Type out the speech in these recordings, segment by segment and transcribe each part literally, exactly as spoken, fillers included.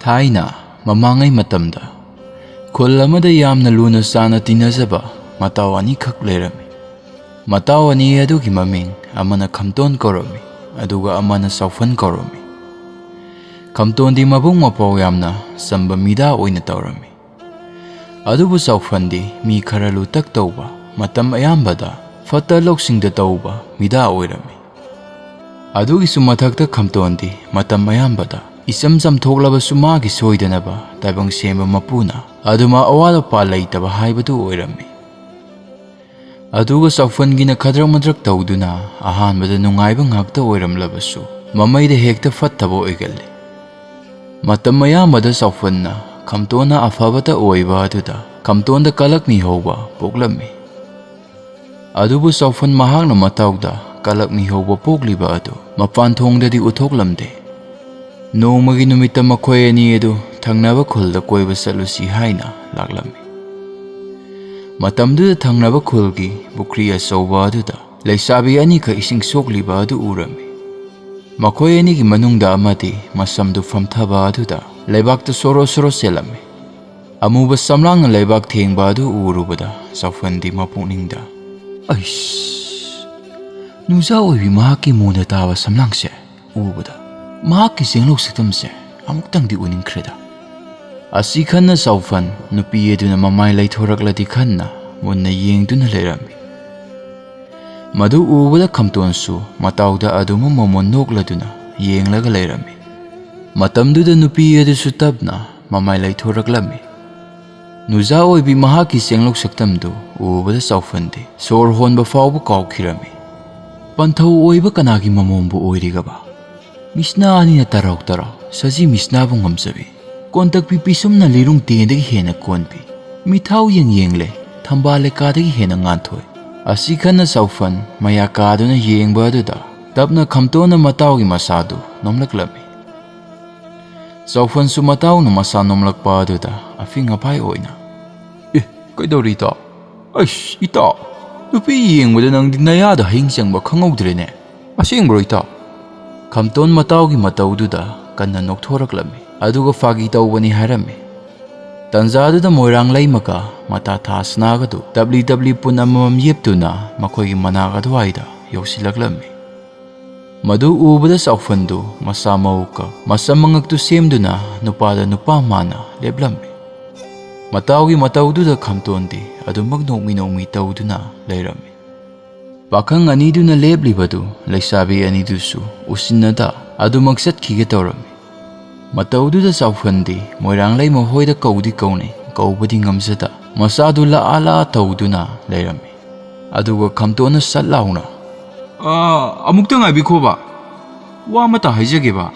ꯊꯥꯏꯅ ꯃꯃꯥꯡꯉꯩ ꯃꯇꯝꯗ ꯈꯨꯜ ꯑꯃꯗ ꯌꯥꯝꯅ ꯂꯨꯅ ꯆꯥꯟꯅ ꯇꯤꯟꯅꯖꯕ ꯃꯇꯥꯎ ꯑꯅꯤꯈꯛ ꯂꯩꯔꯝꯃꯤ꯫ ꯃꯇꯥꯎ ꯑꯅꯤ ꯑꯗꯨꯒꯤ ꯃꯃꯤꯡ ꯑꯃꯅ ꯈꯝꯇꯣꯟ ꯀꯧꯔꯝꯃꯤ, ꯑꯗꯨꯒ ꯑꯃꯅ ꯆꯥꯎꯐꯟ ꯀꯧꯔꯝꯃꯤ꯫ ꯈꯝꯇꯣꯟꯗꯤ ꯃꯕꯨꯡ ꯃꯄꯥꯎ ꯌꯥꯝꯅ ꯆꯝꯕ ꯃꯤꯗꯥ ꯑꯣꯏꯅ ꯇꯧꯔꯝꯃꯤ꯫ ꯑꯗꯨꯕꯨ ꯆꯥꯎꯐꯟꯗꯤ ꯃꯤ ꯈꯔ ꯂꯨꯇꯛ ꯇꯧꯕ, ꯃꯇꯝ ꯑꯌꯥꯝꯕꯗ ꯐꯠꯇ ꯂꯧꯁꯤꯡꯗ ꯇꯧꯕ ꯃꯤꯗꯥ ꯑꯣꯏꯔꯝꯃꯤ꯫ ꯑꯗꯨꯒꯤꯁꯨ ꯃꯊꯛꯇ ꯈꯝꯇꯣꯟꯗꯤ ꯃꯇꯝ ꯑꯌꯥꯝꯕꯗ ꯏꯆꯝ ꯆꯝꯊꯣꯛꯂꯕꯁꯨ ꯃꯥꯒꯤ ꯁꯣꯏꯗꯅꯕ ꯇꯥꯏꯕꯪ ꯁꯦꯝꯕ ꯃꯄꯨꯅ ꯑꯗꯨꯃꯛ ꯑꯋꯥꯠ ꯑꯄꯥ ꯂꯩꯇꯕ ꯍꯥꯏꯕꯗꯨ ꯑꯣꯏꯔꯝꯃꯤ꯫ ꯑꯗꯨꯒ ꯆꯥꯎꯐꯟꯒꯤꯅ ꯈꯗ꯭ꯔꯛ ꯃꯗ꯭ꯔꯛ ꯇꯧꯗꯨꯅ ꯑꯍꯥꯟꯕꯗ ꯅꯨꯡꯉꯥꯏꯕ ꯉꯥꯛꯇ ꯑꯣꯏꯔꯝꯂꯕꯁꯨ ꯃꯃꯩꯗ ꯍꯦꯛꯇ ꯐꯠꯇꯕ ꯑꯣꯏꯒꯜꯂꯤ꯫ ꯃꯇꯝ ꯑꯌꯥꯝꯕꯗ ꯆꯥꯎꯐꯟꯅ ꯈꯝꯇꯣꯟꯅ ꯑꯐꯕꯇ ꯑꯣꯏꯕ ꯑꯗꯨꯗ ꯈꯝꯇꯣꯟꯗ ꯀꯂꯛꯃꯤ ꯍꯧꯕ ꯄꯣꯛꯂꯝꯃꯤ꯫ ꯑꯗꯨꯕꯨ ꯆꯥꯎꯐꯟ ꯃꯍꯥꯛꯅ ꯃꯇꯥꯎꯗ ꯀꯂꯛꯃꯤ ꯍꯧꯕ ꯄꯣꯛꯂꯤꯕ ꯑꯗꯨ ꯃꯄꯥꯟ ꯊꯣꯡꯗꯗꯤ ꯎꯠꯊꯣꯛꯂꯝꯗꯦ꯫ ꯅꯣꯡꯃꯒꯤ ꯅꯨꯃꯤꯠꯇ ꯃꯈꯣꯏ ꯑꯅꯤ ꯑꯗꯨ ꯊꯪꯅꯕ ꯈꯨꯜꯗ ꯀꯣꯏꯕ ꯆꯠꯂꯨꯁꯤ ꯍꯥꯏꯅ ꯂꯥꯛꯂꯝꯃꯤ꯫ ꯃꯇꯝꯗꯨꯗ ꯊꯪꯅꯕ ꯈꯨꯜꯒꯤ ꯄꯨꯈ꯭ꯔꯤ ꯑꯆꯧꯕ ꯑꯗꯨꯗ ꯂꯩꯁꯥꯕꯤ ꯑꯅꯤꯈꯛ ꯏꯁꯤꯡ ꯁꯣꯛꯂꯤꯕ ꯑꯗꯨ ꯎꯔꯝꯃꯤ꯫ ꯃꯈꯣꯏ ꯑꯅꯤꯒꯤ ꯃꯅꯨꯡꯗ ꯑꯃꯗꯤ ꯃꯁꯝꯗꯨ ꯐꯝꯊꯕ ꯑꯗꯨꯗ ꯂꯩꯕꯥꯛꯇ ꯁꯣꯔꯣ ꯁꯣꯔꯣ ꯆꯦꯜꯂꯝꯃꯤ꯫ ꯑꯃꯨꯕ ꯁꯝꯂꯥꯡꯅ ꯂꯩꯕꯥꯛ ꯊꯦꯡꯕ ꯑꯗꯨ ꯎꯔꯨꯕꯗ ꯆꯥꯎꯐꯟꯗꯤ ꯃꯄꯨꯛꯅꯤꯡꯗ, "ꯑꯩꯁ, ꯅꯨꯡꯖꯥ ꯑꯣꯏꯕꯤ ꯃꯍꯥꯛꯀꯤ ꯃꯣꯟꯗ ꯇꯥꯕ ꯁꯝꯂꯥꯡꯁꯦ ꯎꯕꯗ ꯃꯍꯥꯛꯀꯤ ꯆꯦꯡꯂꯧ ꯁꯛꯇꯝꯁꯦ ꯑꯃꯨꯛꯇꯪꯗꯤ ꯎꯅꯤꯡꯈ꯭ꯔꯦꯗ"꯫ ꯑꯁꯤ ꯈꯟꯅ ꯆꯥꯎꯐꯟ ꯅꯨꯄꯤ ꯑꯗꯨꯅ ꯃꯃꯥꯏ ꯂꯩꯊꯣꯔꯛꯂꯗꯤ ꯈꯟꯅ ꯃꯨꯟꯅ ꯌꯦꯡꯗꯨꯅ ꯂꯩꯔꯝꯃꯤ꯫ ꯃꯗꯨ ꯎꯕꯗ ꯈꯝꯇꯣꯟꯁꯨ ꯃꯇꯥꯎꯗ ꯑꯗꯨꯃꯛ ꯃꯃꯣꯟ ꯅꯣꯛꯂꯗꯨꯅ ꯌꯦꯡꯂꯒ ꯂꯩꯔꯝꯃꯤ꯫ ꯃꯇꯝꯗꯨꯗ ꯅꯨꯄꯤ ꯑꯗꯨꯁꯨ ꯇꯞꯅ ꯃꯃꯥꯏ ꯂꯩꯊꯣꯔꯛꯂꯝꯃꯤ꯫ ꯅꯨꯖꯥ ꯑꯣꯏꯕꯤ ꯃꯍꯥꯛꯀꯤ ꯆꯦꯡꯂꯧ ꯁꯛꯇꯝꯗꯨ ꯎꯕꯗ ꯆꯥꯎꯐꯟꯗꯤ ꯁꯣꯔ ꯍꯣꯟꯕ ꯐꯥꯎꯕ ꯀꯥꯎꯈꯤꯔꯝꯃꯤ꯫ ꯄꯟꯊꯧ ꯑꯣꯏꯕ ꯀꯅꯥꯒꯤ ꯃꯃꯣꯟꯕꯨ ꯑꯣꯏꯔꯤꯒꯕ? ꯃꯤꯁꯅꯥ ꯑꯅꯤꯅ ꯇꯔꯥꯎ ꯇꯔꯥꯎ ꯁꯖꯤ ꯃꯤꯁꯅꯥꯕꯨ ꯉꯝꯖꯕꯤ꯫ ꯀꯣꯟꯇꯛꯄꯤ ꯄꯤꯁꯨꯝꯅ ꯂꯤꯔꯨꯡ ꯇꯦꯟꯗꯒꯤ ꯍꯦꯟꯅ ꯀꯣꯟꯕꯤ꯫ ꯃꯤꯊꯥꯎ ꯌꯦꯡ ꯌꯦꯡꯂꯦ, ꯊꯝꯕꯥꯜ ꯂꯩꯀꯥꯗꯒꯤ ꯍꯦꯟꯅ ꯉꯥꯟꯊꯣꯏ꯫ ꯑꯁꯤ ꯈꯟꯅ ꯆꯥꯎꯐꯟ ꯃꯌꯥ ꯀꯥꯗꯨꯅ ꯌꯦꯡꯕ ꯑꯗꯨꯗ ꯇꯞꯅ ꯈꯝꯇꯣꯟꯅ ꯃꯇꯥꯎꯒꯤ ꯃꯁꯥꯗꯨ ꯅꯣꯝꯂꯛꯂꯝꯃꯤ꯫ ꯆꯥꯎꯐꯟꯁꯨ ꯃꯇꯥꯎꯅ ꯃꯁꯥ ꯅꯣꯝꯂꯛꯄ ꯑꯗꯨꯗ ꯑꯐꯤꯡ ꯑꯐꯥꯏ ꯑꯣꯏꯅ, "ꯑꯦ, ꯀꯩꯗꯧꯔꯤ ꯏꯇꯥꯎ? ꯑꯩꯁ, ꯏꯇꯥꯎ, ꯅꯨꯄꯤ ꯌꯦꯡꯕꯗ ꯅꯪꯗꯤ ꯅꯌꯥꯗ ꯍꯌꯤꯡ ꯆꯪꯕ ꯈꯪꯍꯧꯗ꯭ꯔꯦꯅꯦ꯫ ꯑꯁꯦꯡꯕ꯭ꯔꯣ ꯏꯇꯥꯎ?" ꯈꯝꯇꯣꯟ ꯃꯇꯥꯎꯒꯤ ꯃꯇꯧꯗꯨꯗ ꯀꯟꯅ ꯅꯣꯛꯊꯣꯔꯛꯂꯝꯃꯤ꯫ ꯑꯗꯨꯒ ꯐꯥꯒꯤ ꯇꯧꯕꯅꯤ ꯍꯥꯏꯔꯝꯃꯤ꯫ ꯇꯟꯖꯥꯗꯨꯗ ꯃꯣꯏꯔꯥꯡ ꯂꯩꯃꯒ ꯃꯇꯥ ꯊꯥꯁꯅꯥꯒꯗꯨ ꯇꯞꯂꯤ ꯇꯞꯂꯤ ꯄꯨꯟ ꯑꯃꯃꯝ ꯌꯦꯞꯇꯨꯅ ꯃꯈꯣꯏꯒꯤ ꯃꯅꯥꯛ ꯑꯗꯨꯋꯥꯏꯗ ꯌꯧꯁꯤꯜꯂꯛꯂꯝꯃꯤ꯫ ꯃꯗꯨ ꯎꯕꯗ ꯆꯥꯎꯐꯟꯗꯨ ꯃꯁꯥ ꯃꯎꯒ ꯃꯁꯝ ꯃꯉꯛꯇꯨ ꯁꯦꯝꯗꯨꯅ ꯅꯨꯄꯥꯗ ꯅꯨꯄꯥ ꯃꯥꯟꯅ ꯂꯦꯞꯂꯝꯃꯤ꯫ ꯃꯇꯥꯎꯒꯤ ꯃꯇꯧꯗꯨꯗ ꯈꯝꯇꯣꯟꯗꯤ ꯑꯗꯨꯃꯛ ꯅꯣꯛꯃꯤ ꯅꯣꯛꯃꯤ ꯇꯧꯗꯨꯅ ꯂꯩꯔꯝꯃꯤ꯫ ꯄꯥꯈꯪ ꯑꯅꯤꯗꯨꯅ ꯂꯦꯞꯂꯤꯕꯗꯨ ꯂꯩꯁꯥꯕꯤ ꯑꯅꯤꯗꯨꯁꯨ ꯎꯁꯤꯟꯅꯗ ꯑꯗꯨꯃꯛ ꯆꯠꯈꯤꯒꯦ ꯇꯧꯔꯝꯃꯤ꯫ ꯃꯇꯧꯗꯨꯗ ꯆꯥꯎꯐꯟꯗꯤ ꯃꯣꯏꯔꯥꯡ ꯂꯩꯃ ꯍꯣꯏꯗ ꯀꯧꯗꯤ ꯀꯧꯅꯩ, ꯀꯧꯕꯗꯤ ꯉꯝꯖꯗ ꯃꯆꯥꯗꯨ ꯂꯥ ꯂꯥ ꯇꯧꯗꯨꯅ ꯂꯩꯔꯝꯃꯤ꯫ ꯑꯗꯨꯒ ꯈꯝꯇꯣꯟꯅ ꯁꯠ ꯂꯥꯎꯅ, "ꯑꯥ, ꯑꯃꯨꯛꯇ ꯉꯥꯏꯕꯤꯈꯣꯕ, ꯋꯥ ꯑꯃꯇ ꯍꯥꯏꯖꯒꯦꯕ꯫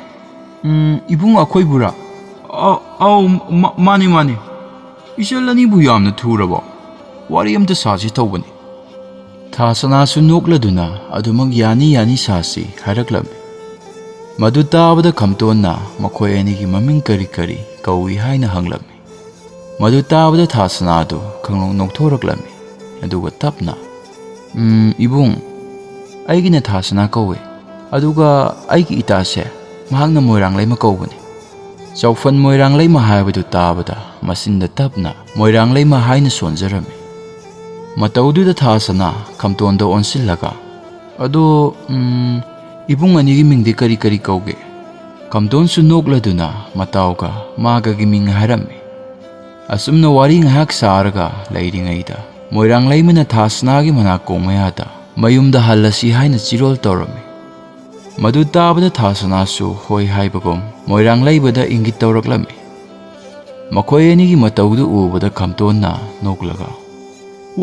ꯎꯝ, ꯏꯕꯨꯡ ꯑꯩꯈꯣꯏꯕꯨꯔꯥ?" "ꯑ-, ꯑꯧ, ꯃꯥ-, ꯃꯥꯅꯤ, ꯃꯥꯅꯤ꯫ ꯏꯆꯜ ꯑꯅꯤꯕꯨ ꯌꯥꯝꯅ ꯊꯨꯔꯕꯣ? ꯋꯥꯔꯤ ꯑꯃꯇ ꯁꯥꯁꯤ ꯇꯧꯕꯅꯤ꯫" ꯊꯥꯁꯅꯥꯁꯨ ꯅꯣꯛꯂꯗꯨꯅ ꯑꯗꯨꯃꯛ "ꯌꯥꯅꯤ, ꯌꯥꯅꯤ, ꯁꯥꯁꯤ" ꯍꯥꯏꯔꯛꯂꯝꯃꯤ꯫ ꯃꯗꯨ ꯇꯥꯕꯗ ꯈꯝꯇꯣꯟꯅ ꯃꯈꯣꯏ ꯑꯅꯤꯒꯤ ꯃꯃꯤꯡ ꯀꯔꯤ ꯀꯔꯤ ꯀꯧꯏ ꯍꯥꯏꯅ ꯍꯪꯂꯝꯃꯤ꯫ ꯃꯗꯨ ꯇꯥꯕꯗ ꯊꯥꯁꯅꯥꯗꯨ ꯈꯪꯅꯣꯛ ꯅꯣꯛꯊꯣꯔꯛꯂꯝꯃꯤ꯫ ꯑꯗꯨꯒ ꯇꯞꯅ, "ꯎꯝ, ꯏꯕꯨꯡ, ꯑꯩꯒꯤꯅ ꯊꯥꯁꯅꯥ ꯀꯧꯏ꯫ ꯑꯗꯨꯒ ꯑꯩꯒꯤ ꯏꯇꯥꯁꯦ, ꯃꯍꯥꯛꯅ ꯃꯣꯏꯔꯥꯡ ꯂꯩꯃ ꯀꯧꯕꯅꯤ꯫" ꯆꯥꯎꯐꯟ ꯃꯣꯏꯔꯥꯡ ꯂꯩꯃ ꯍꯥꯏꯕꯗꯨ ꯇꯥꯕꯗ ꯃꯆꯤꯟꯗ ꯇꯞꯅ "ꯃꯣꯏꯔꯥꯡ ꯂꯩꯃ" ꯍꯥꯏꯅ ꯁꯣꯟꯖꯔꯝꯃꯤ꯫ ꯃꯇꯧꯗꯨꯗ ꯊꯥꯁꯅꯥ ꯈꯝꯇꯣꯟꯗ ꯑꯣꯟꯁꯤꯜꯂꯒ, "ꯑꯗꯣ, ꯎꯝ, ꯏꯕꯨꯡ ꯑꯅꯤꯒꯤ ꯃꯤꯡꯗꯤ ꯀꯔꯤ ꯀꯔꯤ ꯀꯧꯒꯦ?" ꯈꯝꯇꯣꯟꯁꯨ ꯅꯣꯛꯂꯗꯨꯅ ꯃꯇꯥꯎꯒ ꯃꯥꯒꯒꯤ ꯃꯤꯡ ꯍꯥꯏꯔꯝꯃꯤ꯫ ꯑꯁꯨꯝꯅ ꯋꯥꯔꯤ ꯉꯥꯏꯍꯥꯛ ꯁꯥꯔꯒ ꯂꯩꯔꯤꯉꯩꯗ ꯃꯣꯏꯔꯥꯡ ꯂꯩꯃꯅ ꯊꯥꯁꯅꯥꯒꯤ ꯃꯅꯥꯀꯣꯡ ꯃꯌꯥꯗ "ꯃꯌꯨꯝꯗ ꯍꯜꯂꯁꯤ" ꯍꯥꯏꯅ ꯆꯤꯔꯣꯜ ꯇꯧꯔꯝꯃꯤ꯫ ꯃꯗꯨ ꯇꯥꯕꯗ ꯊꯥꯁꯅꯥꯁꯨ ꯍꯣꯏ ꯍꯥꯏꯕꯒꯨꯝ ꯃꯣꯏꯔꯥꯡ ꯂꯩꯃꯗ ꯏꯪꯒꯤꯠ ꯇꯧꯔꯛꯂꯝꯃꯤ꯫ ꯃꯈꯣꯏ ꯑꯅꯤꯒꯤ ꯃꯇꯧꯗꯨ ꯎꯕꯗ ꯈꯝꯇꯣꯟꯅ ꯅꯣꯛꯂꯒ,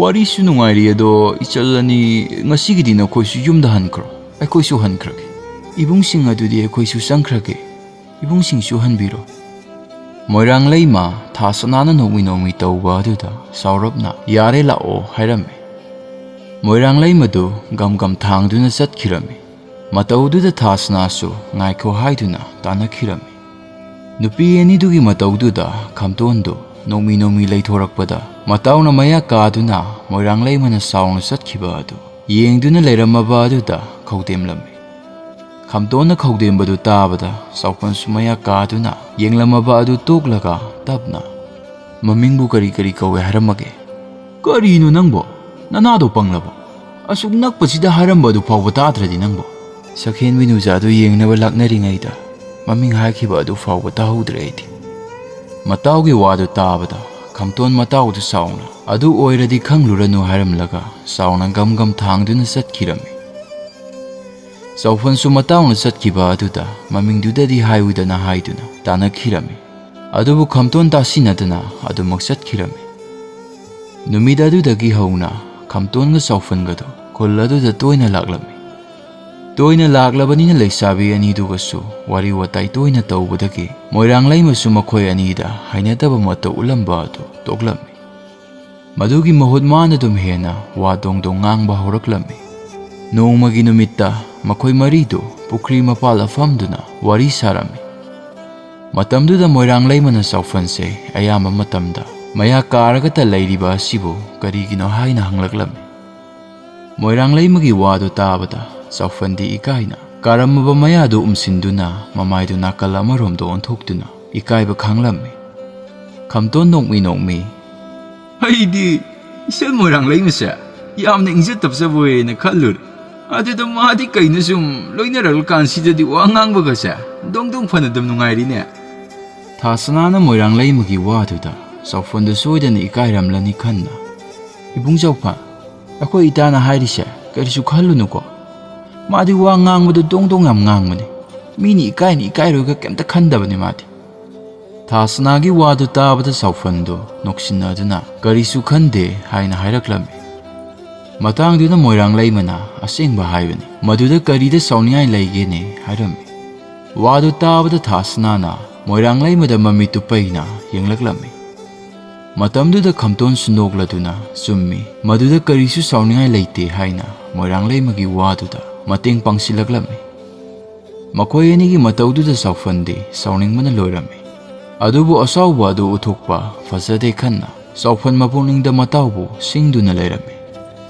"ꯋꯥꯔꯤꯁꯨ ꯅꯨꯡꯉꯥꯏꯔꯤ, ꯑꯗꯣ ꯏꯆꯜ ꯑꯅꯤ, ꯉꯁꯤꯒꯤꯗꯤ ꯅꯈꯣꯏꯁꯨ ꯌꯨꯝꯗ ꯍꯟꯈ꯭ꯔꯣ, ꯑꯩꯈꯣꯏꯁꯨ ꯍꯟꯈ꯭ꯔꯒꯦ꯫ ꯏꯕꯨꯡꯁꯤꯡ ꯑꯗꯨꯗꯤ ꯑꯩꯈꯣꯏꯁꯨ ꯆꯪꯈ꯭ꯔꯒꯦ꯫ ꯏꯕꯨꯡꯁꯤꯡꯁꯨ ꯍꯟꯕꯤꯔꯣ꯫" ꯃꯣꯏꯔꯥꯡ ꯂꯩꯃ ꯊꯥꯁꯅꯥꯅ ꯅꯣꯛꯃꯤ ꯅꯣꯛꯃꯤ ꯇꯧꯕ ꯑꯗꯨꯗ ꯁꯥꯎꯔꯞꯅ "ꯌꯥꯔꯦ, ꯂꯥꯛꯑꯣ" ꯍꯥꯏꯔꯝꯃꯤ꯫ ꯃꯣꯏꯔꯥꯡ ꯂꯩꯃꯗꯨ ꯒꯝ ꯒꯝ ꯊꯥꯡꯗꯨꯅ ꯆꯠꯈꯤꯔꯝꯃꯤ꯫ ꯃꯇꯧꯗꯨꯗ ꯊꯥꯁꯅꯥꯁꯨ "ꯉꯥꯏꯈꯣ" ꯍꯥꯏꯗꯨꯅ ꯇꯥꯟꯅꯈꯤꯔꯝꯃꯤ꯫ ꯅꯨꯄꯤ ꯑꯅꯤꯗꯨꯒꯤ ꯃꯇꯧꯗꯨꯗ ꯈꯝꯇꯣꯟꯗꯨ ꯅꯣꯡꯃꯤ ꯅꯣꯡꯃꯤ ꯂꯩꯊꯣꯔꯛꯄꯗ ꯃꯇꯥꯎꯅ ꯃꯌꯥ ꯀꯥꯗꯨꯅ ꯃꯣꯏꯔꯥꯡ ꯂꯩꯃꯅ ꯁꯥꯎꯅ ꯆꯠꯈꯤꯕ ꯑꯗꯨ ꯌꯦꯡꯗꯨꯅ ꯂꯩꯔꯝꯃꯕ ꯑꯗꯨꯗ ꯈꯧꯇꯦꯝꯂꯝꯃꯤ꯫ ꯈꯝꯇꯣꯟꯅ ꯈꯧꯗꯦꯝꯕꯗꯨ ꯇꯥꯕꯗ ꯆꯥꯎꯐꯟꯁꯨ ꯃꯌꯥ ꯀꯥꯗꯨꯅ ꯌꯦꯡꯂꯝꯃꯕ ꯑꯗꯨ ꯇꯣꯛꯂꯒ ꯇꯞꯅ, "ꯃꯃꯤꯡꯕꯨ ꯀꯔꯤ ꯀꯔꯤ ꯀꯧꯋꯦ ꯍꯥꯏꯔꯝꯃꯒꯦ?" "ꯀꯔꯤꯅꯣ ꯅꯪꯕꯣ? ꯅꯅꯥꯗꯣ ꯄꯪꯂꯕꯣ? ꯑꯁꯨꯛ ꯅꯛꯄꯁꯤꯗ ꯍꯥꯏꯔꯝꯕ ꯑꯗꯨ ꯐꯥꯎꯕ ꯇꯥꯗ꯭ꯔꯗꯤ ꯅꯪꯕꯣ?" ꯁꯈꯦꯟ ꯃꯤꯅꯨꯖꯥꯗꯨ ꯌꯦꯡꯅꯕ ꯂꯥꯛꯅꯔꯤꯉꯩꯗ ꯃꯃꯤꯡ ꯍꯥꯏꯈꯤꯕ ꯑꯗꯨ ꯐꯥꯎꯕ ꯇꯥꯍꯧꯗ꯭ꯔꯦ ꯑꯩꯗꯤ꯫ ꯃꯇꯥꯎꯒꯤ ꯋꯥꯗꯨ ꯇꯥꯕꯗ ꯈꯝꯇꯣꯟ ꯃꯇꯥꯎꯗꯨ ꯆꯥꯎꯅ, "ꯑꯗꯨ ꯑꯣꯏꯔꯗꯤ ꯈꯪꯂꯨꯔꯅꯨ" ꯍꯥꯏꯔꯝꯂꯒ ꯆꯥꯎꯅ ꯒꯝ ꯒꯝ ꯊꯥꯡꯗꯨꯅ ꯆꯠꯈꯤꯔꯝꯃꯤ꯫ ꯆꯥꯎꯐꯟꯁꯨ ꯃꯇꯥꯎꯅ ꯆꯠꯈꯤꯕ ꯑꯗꯨꯗ ꯃꯃꯤꯡꯗꯨꯗꯗꯤ ꯍꯥꯏꯌꯨꯗꯅ ꯍꯥꯏꯗꯨꯅ ꯇꯥꯟꯅꯈꯤꯔꯝꯃꯤ꯫ ꯑꯗꯨꯕꯨ ꯈꯝꯇꯣꯟ ꯇꯥꯁꯤꯟꯅꯗꯅ ꯑꯗꯨꯃꯛ ꯆꯠꯈꯤꯔꯝꯃꯤ꯫ ꯅꯨꯃꯤꯠ ꯑꯗꯨꯗꯒꯤ ꯍꯧꯅ ꯈꯝꯇꯣꯟꯒ ꯆꯥꯎꯐꯟꯒꯗꯣ ꯈꯨꯜ ꯑꯗꯨꯗ ꯇꯣꯏꯅ ꯂꯥꯛꯂꯝꯃꯤ꯫ ꯇꯣꯏꯅ ꯂꯥꯛꯂꯕꯅꯤꯅ ꯂꯩꯁꯥꯕꯤ ꯑꯅꯤꯗꯨꯒꯁꯨ ꯋꯥꯔꯤ ꯋꯥꯇꯥꯏ ꯇꯣꯏꯅ ꯇꯧꯕꯗꯒꯤ ꯃꯣꯏꯔꯥꯡꯂꯩꯃꯁꯨ ꯃꯈꯣꯏ ꯑꯅꯤꯗ ꯍꯩꯅꯗꯕ ꯃꯇꯧ ꯎꯠꯂꯝꯕ ꯑꯗꯨ ꯇꯣꯛꯂꯝꯃꯤ꯫ ꯃꯗꯨꯒꯤ ꯃꯍꯨꯠ ꯃꯥꯅ ꯑꯗꯨꯝ ꯍꯦꯟꯅ ꯋꯥ ꯗꯣꯡ ꯗꯣꯡ ꯉꯥꯡꯕ ꯍꯧꯔꯛꯂꯝꯃꯤ꯫ ꯅꯣꯡꯃꯒꯤ ꯅꯨꯃꯤꯠꯇ ꯃꯈꯣꯏ ꯃꯔꯤꯗꯨ ꯄꯨꯈ꯭ꯔꯤ ꯃꯄꯥꯜꯗ ꯐꯝꯗꯨꯅ ꯋꯥꯔꯤ ꯁꯥꯔꯝꯃꯤ꯫ ꯃꯇꯝꯗꯨꯗ ꯃꯣꯏꯔꯥꯡꯂꯩꯃꯅ ꯆꯥꯎꯐꯟꯁꯦ ꯑꯌꯥꯝꯕ ꯃꯇꯝꯗ ꯃꯌꯥ ꯀꯥꯔꯒꯇ ꯂꯩꯔꯤꯕ ꯑꯁꯤꯕꯨ ꯀꯔꯤꯒꯤꯅꯣ ꯍꯥꯏꯅ ꯍꯪꯂꯛꯂꯝꯃꯤ꯫ ꯃꯣꯏꯔꯥꯡꯂꯩꯃꯒꯤ ꯋꯥꯗꯨ ꯇꯥꯕꯗ ꯆꯥꯎꯐꯟꯗꯤ ꯏꯀꯥꯏꯅ ꯀꯥꯔꯝꯃꯕ ꯃꯌꯥꯗꯨ ꯎꯝꯁꯤꯟꯗꯨꯅ ꯃꯃꯥꯏꯗꯨ ꯅꯥꯀꯜ ꯑꯃꯔꯣꯝꯗ ꯑꯣꯟꯊꯣꯛꯇꯨꯅ ꯏꯀꯥꯏꯕ ꯈꯥꯡꯂꯝꯃꯤ꯫ ꯈꯝꯇꯣꯟ ꯅꯣꯛꯃꯤ ꯅꯣꯛꯃꯤ, "ꯑꯩꯗꯤ ꯏꯆꯟ ꯃꯣꯏꯔꯥꯡꯂꯩꯃꯁꯦ ꯌꯥꯝꯅ ꯏꯪꯖ ꯇꯞꯆꯕ ꯑꯣꯏꯅ ꯈꯜꯂꯨꯔꯦ꯫ ꯑꯗꯨꯗ ꯃꯥꯗꯤ ꯀꯩꯅꯣ ꯁꯨꯝ ꯂꯣꯏꯅꯔꯛꯂꯀꯥꯟꯁꯤꯗꯗꯤ ꯋꯥ ꯉꯥꯡꯕꯒꯁꯦ ꯗꯣꯡ ꯗꯣꯡ ꯐꯅ ꯑꯗꯨꯝ ꯅꯨꯡꯉꯥꯏꯔꯤꯅꯦ?" ꯊꯥꯁꯅꯥꯅ ꯃꯣꯏꯔꯥꯡꯂꯩꯃꯒꯤ ꯋꯥꯗꯨꯗ ꯆꯥꯎꯐꯟꯗꯨ ꯁꯣꯏꯗꯅ ꯏꯀꯥꯏꯔꯝꯂꯅꯤ ꯈꯟꯅ, "ꯏꯕꯨꯡ ꯆꯥꯎꯐꯟ, ꯑꯩꯈꯣꯏ ꯏꯇꯥꯅ ꯍꯥꯏꯔꯤꯁꯦ ꯀꯔꯤꯁꯨ ꯈꯜꯂꯨꯅꯨꯀꯣ꯫ ꯃꯥꯗꯤ ꯋꯥ ꯉꯥꯡꯕꯗ ꯗꯣꯡ ꯗꯣꯡ ꯌꯥꯝ ꯉꯥꯡꯕꯅꯤ꯫ ꯃꯤꯅ ꯏꯀꯥꯏꯅꯤ ꯏꯀꯥꯏꯔꯣꯏꯒ ꯀꯩꯝꯇ ꯈꯟꯗꯕꯅꯤ ꯃꯥꯗꯤ꯫" ꯊꯥꯁꯅꯥꯒꯤ ꯋꯥꯗꯨ ꯇꯥꯕꯗ ꯆꯥꯎꯐꯟꯗꯨ ꯅꯣꯛꯁꯤꯟꯅꯗꯨꯅ ꯀꯔꯤꯁꯨ ꯈꯟꯗꯦ ꯍꯥꯏꯅ ꯍꯥꯏꯔꯛꯂꯝꯃꯤ꯫ ꯃꯇꯥꯡꯗꯨꯗ ꯃꯣꯏꯔꯥꯡꯂꯩꯃꯅ ꯑꯁꯦꯡꯕ ꯍꯥꯏꯕꯅꯤ, ꯃꯗꯨꯗ ꯀꯔꯤꯗ ꯁꯥꯎꯅꯤꯡꯉꯥꯏ ꯂꯩꯒꯦꯅꯦ ꯍꯥꯏꯔꯝꯃꯤ꯫ ꯋꯥꯗꯨ ꯇꯥꯕꯗ ꯊꯥꯁꯅꯥꯅ ꯃꯣꯏꯔꯥꯡꯂꯩꯃꯗ ꯃꯃꯤꯠꯇꯨ ꯄꯩꯅ ꯌꯦꯡꯂꯛꯂꯝꯃꯤ꯫ ꯃꯇꯝꯗꯨꯗ ꯈꯝꯇꯣꯟꯁꯨ ꯅꯣꯛꯂꯗꯨꯅ, "ꯆꯨꯝꯃꯤ, ꯃꯗꯨꯗ ꯀꯔꯤꯁꯨ ꯁꯥꯎꯅꯤꯡꯉꯥꯏ ꯂꯩꯇꯦ" ꯍꯥꯏꯅ ꯃꯣꯏꯔꯥꯡꯂꯩꯃꯒꯤ ꯋꯥꯗꯨꯗ ꯃꯇꯦꯡ ꯄꯥꯡꯁꯤꯜꯂꯛꯂꯝꯃꯤ꯫ ꯃꯈꯣꯏ ꯑꯅꯤꯒꯤ ꯃꯇꯧꯗꯨꯗ ꯆꯥꯎꯐꯟꯗꯤ ꯁꯥꯎꯅꯤꯡꯕꯅ ꯂꯣꯏꯔꯝꯃꯤ꯫ ꯑꯗꯨꯕꯨ ꯑꯁꯥꯎꯕ ꯑꯗꯨ ꯎꯠꯊꯣꯛꯄ ꯐꯖꯗꯦ ꯈꯟꯅ ꯆꯥꯎꯐꯟ ꯃꯄꯨꯛꯅꯤꯡꯗ ꯃꯇꯥꯎꯕꯨ ꯁꯤꯡꯗꯨꯅ ꯂꯩꯔꯝꯃꯤ꯫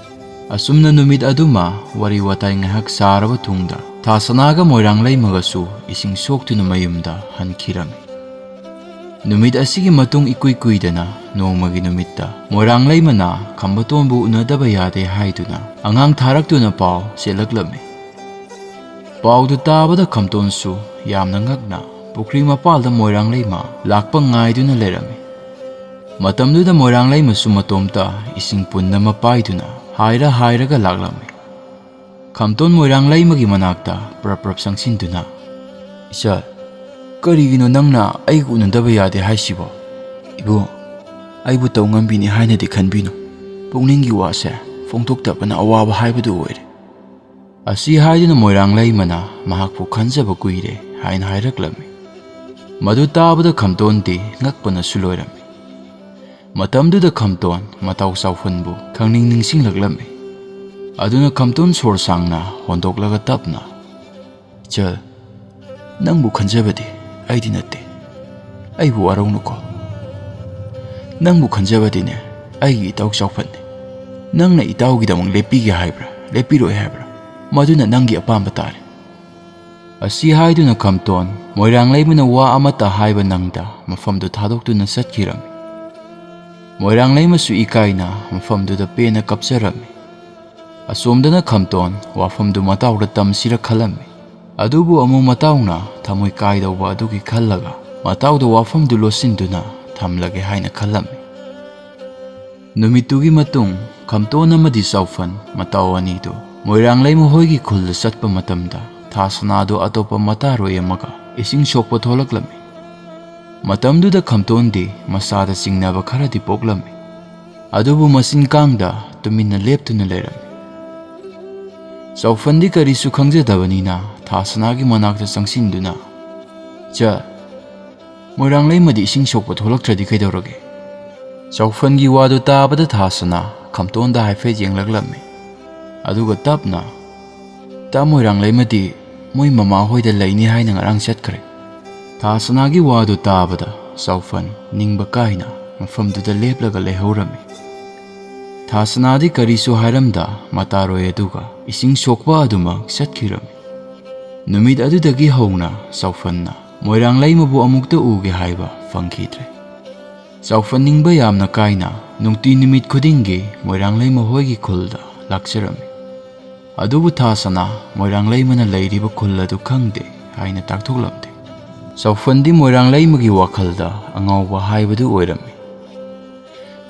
ꯑꯁꯨꯝꯅ ꯅꯨꯃꯤꯠ ꯑꯗꯨꯃ ꯋꯥꯔꯤ ꯋꯥꯇꯥꯏ ꯉꯥꯏꯍꯥꯛ ꯁꯥꯔꯕ ꯇꯨꯡꯗ ꯊꯥꯁꯅꯥꯒ ꯃꯣꯏꯔꯥꯡꯂꯩꯃꯒꯁꯨ ꯏꯁꯤꯡ ꯁꯣꯛꯇꯨꯅ ꯃꯌꯨꯝꯗ ꯍꯟꯈꯤꯔꯝꯃꯤ꯫ ꯅꯨꯃꯤꯠ ꯑꯁꯤꯒꯤ ꯃꯇꯨꯡ ꯏꯀꯨꯏ ꯀꯨꯏꯗꯅ ꯅꯣꯡꯃꯒꯤ ꯅꯨꯃꯤꯠꯇ ꯃꯣꯏꯔꯥꯡꯂꯩꯃꯅ ꯈꯝꯕꯇꯣꯟꯕꯨ ꯎꯅꯗꯕ ꯌꯥꯗꯦ ꯍꯥꯏꯗꯨꯅ ꯑꯉꯥꯡ ꯊꯥꯔꯛꯇꯨꯅ ꯄꯥꯎ ꯆꯦꯜꯂꯛꯂꯝꯃꯤ꯫ ꯄꯥꯎꯗꯨ ꯇꯥꯕꯗ ꯈꯝꯇꯣꯟꯁꯨ ꯌꯥꯝꯅ ꯉꯛꯅ ꯄꯨꯈ꯭ꯔꯤ ꯃꯄꯥꯜꯗ ꯃꯣꯏꯔꯥꯡꯂꯩꯃ ꯂꯥꯛꯄ ꯉꯥꯏꯗꯨꯅ ꯂꯩꯔꯝꯃꯤ꯫ ꯃꯇꯝꯗꯨꯗ ꯃꯣꯏꯔꯥꯡꯂꯩꯃꯁꯨ ꯃꯇꯣꯝꯇ ꯏꯁꯤꯡ ꯄꯨꯟ ꯑꯃ ꯄꯥꯏꯗꯨꯅ ꯍꯥꯏꯔ ꯍꯥꯏꯔꯒ ꯂꯥꯛꯂꯝꯃꯤ꯫ ꯈꯝꯇꯣꯟ ꯃꯣꯏꯔꯥꯡꯂꯩꯃꯒꯤ ꯃꯅꯥꯛꯇ ꯄ꯭ꯔꯞ ꯄ꯭ꯔꯞ ꯆꯪꯁꯤꯟꯗꯨꯅ, "ꯏꯆꯜ, ꯀꯔꯤꯒꯤꯅꯣ ꯅꯪꯅ ꯑꯩꯒ ꯎꯅꯗꯕ ꯌꯥꯗꯦ ꯍꯥꯏꯁꯤꯕꯣ? ꯏꯕꯨꯡ, ꯑꯩꯕꯨ ꯇꯧ ꯉꯝꯕꯤꯅꯤ ꯍꯥꯏꯅꯗꯤ ꯈꯟꯕꯤꯅꯨ꯫ ꯄꯨꯛꯅꯤꯡꯒꯤ ꯋꯥꯁꯦ ꯐꯣꯡꯗꯣꯛꯇꯕꯅ ꯑꯋꯥꯕ ꯍꯥꯏꯕꯗꯨ ꯑꯣꯏꯔꯦ"꯫ ꯑꯁꯤ ꯍꯥꯏꯗꯨꯅ ꯃꯣꯏꯔꯥꯡꯂꯩꯃꯅ ꯃꯍꯥꯛꯄꯨ ꯈꯟꯖꯕ ꯀꯨꯏꯔꯦ ꯍꯥꯏꯅ ꯍꯥꯏꯔꯛꯂꯝꯃꯤ꯫ ꯃꯗꯨ ꯇꯥꯕꯗ ꯈꯝꯇꯣꯟꯗꯤ ꯉꯛꯄꯅꯁꯨ ꯂꯣꯏꯔꯝꯃꯤ꯫ ꯃꯇꯝꯗꯨꯗ ꯈꯝꯇꯣꯟ ꯃꯇꯥꯎ ꯆꯥꯎꯐꯟꯕꯨ ꯈꯪꯅꯤꯡ ꯅꯤꯡꯁꯤꯡꯂꯛꯂꯝꯃꯤ꯫ ꯑꯗꯨꯅ ꯈꯝꯇꯣꯟ ꯁꯣꯔ ꯁꯥꯡꯅ ꯍꯣꯟꯗꯣꯛꯂꯒ ꯇꯞꯅ, "ꯏꯆꯜ, ꯅꯪꯕꯨ ꯈꯟꯖꯕꯗꯤ ꯑꯩꯗꯤ ꯅꯠꯇꯦ꯫ ꯑꯩꯕꯨ ꯋꯥꯔꯧꯅꯨꯀꯣ꯫ ꯅꯪꯕꯨ ꯈꯟꯖꯕꯗꯤꯅꯦ ꯑꯩꯒꯤ ꯏꯇꯥꯎ ꯆꯥꯎꯐꯟꯅꯤ꯫ ꯅꯪꯅ ꯏꯇꯥꯎꯒꯤꯗꯃꯛ ꯂꯦꯞꯄꯤꯒꯦ ꯍꯥꯏꯕ꯭ꯔꯥ, ꯂꯦꯞꯄꯤꯔꯣꯏ ꯍꯥꯏꯕ꯭ꯔꯥ, ꯃꯗꯨꯅ ꯅꯪꯒꯤ ꯑꯄꯥꯝꯕ ꯇꯥꯔꯦ"꯫ ꯑꯁꯤ ꯍꯥꯏꯗꯨꯅ ꯈꯝꯇꯣꯟ ꯃꯣꯏꯔꯥꯡꯂꯩꯃꯅ ꯋꯥ ꯑꯃꯠꯇ ꯍꯥꯏꯕ ꯅꯪꯗ ꯃꯐꯝꯗꯨ ꯊꯥꯗꯣꯛꯇꯨꯅ ꯆꯠꯈꯤꯔꯝꯃꯤ꯫ ꯃꯣꯏꯔꯥꯡꯂꯩꯃꯁꯨ ꯏꯀꯥꯏꯅ ꯃꯐꯝꯗꯨꯗ ꯄꯦꯟꯅ ꯀꯞꯆꯔꯝꯃꯤ꯫ ꯑꯁꯣꯝꯗꯅ ꯈꯝꯇꯣꯟ ꯋꯥꯐꯝꯗꯨ ꯃꯇꯥꯎꯗ ꯇꯝꯁꯤꯔ ꯈꯜꯂꯝꯃꯤ꯫ ꯑꯗꯨꯕꯨ ꯑꯃꯨꯛ ꯃꯇꯥꯎꯅ ꯊꯃꯣꯏ ꯀꯥꯏꯗꯧꯕ ꯑꯗꯨꯒꯤ ꯈꯜꯂꯒ ꯃꯇꯥꯎꯗ ꯋꯥꯐꯝꯗꯨ ꯂꯣꯠꯁꯤꯟꯗꯨꯅ ꯊꯝꯂꯒꯦ ꯍꯥꯏꯅ ꯈꯜꯂꯝꯃꯤ꯫ ꯅꯨꯃꯤꯠꯇꯨꯒꯤ ꯃꯇꯨꯡ ꯈꯝꯇꯣꯟ ꯑꯃꯗꯤ ꯆꯥꯎꯐꯟ ꯃꯇꯥꯎ ꯑꯅꯤꯗꯨ ꯃꯣꯏꯔꯥꯡꯂꯩꯃ ꯍꯣꯏꯒꯤ ꯈꯨꯜꯗ ꯆꯠꯄ ꯃꯇꯝꯗ ꯊꯥ ꯁꯅꯥꯗꯨ ꯑꯇꯣꯞꯄ ꯃꯇꯥꯔꯣꯏ ꯑꯃꯒ ꯏꯁꯤꯡ ꯁꯣꯛꯄ ꯊꯣꯛꯂꯛꯂꯝꯃꯤ꯫ ꯃꯇꯝꯗꯨꯗ ꯈꯝꯇꯣꯟꯗꯤ ꯃꯁꯥꯗ ꯆꯤꯡꯅꯕ ꯈꯔꯗꯤ ꯄꯣꯛꯂꯝꯃꯤ꯫ ꯑꯗꯨꯕꯨ ꯃꯆꯤꯟ ꯀꯥꯡꯗ ꯇꯨꯃꯤꯟꯅ ꯂꯦꯞꯇꯨꯅ ꯂꯩꯔꯝꯃꯤ꯫ ꯆꯥꯎꯐꯟꯗꯤ ꯀꯔꯤꯁꯨ ꯈꯪꯖꯗꯕꯅꯤꯅ ꯊꯥ ꯁꯅꯥꯒꯤ ꯃꯅꯥꯛꯇ ꯆꯪꯁꯤꯟꯗꯨꯅ, "ꯏꯆꯜ, ꯃꯣꯏꯔꯥꯡꯂꯩꯃꯗꯤ ꯏꯁꯤꯡ ꯁꯣꯛꯄ ꯊꯣꯛꯂꯛꯇ꯭ꯔꯗꯤ ꯀꯩꯗꯧꯔꯒꯦ?" ꯆꯥꯎꯐꯟꯒꯤ ꯋꯥꯗꯨ ꯇꯥꯕꯗ ꯊꯥ ꯁꯅꯥ ꯈꯝꯇꯣꯟꯗ ꯍꯥꯏꯐꯦꯠ ꯌꯦꯡꯂꯛꯂꯝꯃꯤ꯫ ꯑꯗꯨꯒ ꯇꯞꯅ, "ꯇꯥ ꯃꯣꯏꯔꯥꯡꯂꯩꯃꯗꯤ ꯃꯣꯏ ꯃꯃꯥ ꯍꯣꯏꯗ ꯂꯩꯅꯤ ꯍꯥꯏꯅ ꯉꯔꯥꯡ ꯆꯠꯈ꯭ꯔꯦ"꯫ ꯊꯥ ꯁꯅꯥꯒꯤ ꯋꯥꯗꯨ ꯇꯥꯕꯗ ꯆꯥꯎꯐꯟ ꯅꯤꯡꯕ ꯀꯥꯏꯅ ꯃꯐꯝꯗꯨꯗ ꯂꯦꯞꯂꯒ ꯂꯩꯍꯧꯔꯝꯃꯤ꯫ ꯊꯥ ꯁꯅꯥꯗꯤ ꯀꯔꯤꯁꯨ ꯍꯥꯏꯔꯝꯗ ꯃꯇꯥꯔꯣꯏ ꯑꯗꯨꯒ ꯏꯁꯤꯡ ꯁꯣꯛꯄ ꯑꯗꯨꯃꯛ ꯆꯠꯈꯤꯔꯝꯃꯤ꯫ ꯅꯨꯃꯤꯠ ꯑꯗꯨꯗꯒꯤ ꯍꯧꯅ ꯆꯥꯎꯐꯟꯅ ꯃꯣꯏꯔꯥꯡ ꯂꯩꯃꯕꯨ ꯑꯃꯨꯛꯇ ꯎꯒꯦ ꯍꯥꯏꯕ ꯐꯪꯈꯤꯗ꯭ꯔꯦ꯫ ꯆꯥꯎꯐꯟ ꯅꯤꯡꯕ ꯌꯥꯝꯅ ꯀꯥꯏꯅ ꯅꯨꯡꯇꯤ ꯅꯨꯃꯤꯠ ꯈꯨꯗꯤꯡꯒꯤ ꯃꯣꯏꯔꯥꯡ ꯂꯩꯃ ꯍꯣꯏꯒꯤ ꯈꯨꯜꯗ ꯂꯥꯛꯆꯔꯝꯃꯤ꯫ ꯑꯗꯨꯕꯨ ꯊꯥ ꯁꯅꯥ ꯃꯣꯏꯔꯥꯡ ꯂꯩꯃꯅ ꯂꯩꯔꯤꯕ ꯈꯨꯜ ꯑꯗꯨ ꯈꯪꯗꯦ ꯍꯥꯏꯅ ꯇꯥꯛꯊꯣꯛꯂꯝꯗꯦ꯫ ꯆꯥꯎꯐꯟꯗꯤ ꯃꯣꯏꯔꯥꯡ ꯂꯩꯃꯒꯤ ꯋꯥꯈꯜꯗ ꯑꯉꯥꯎꯕ ꯍꯥꯏꯕꯗꯨ ꯑꯣꯏꯔꯝꯃꯤ꯫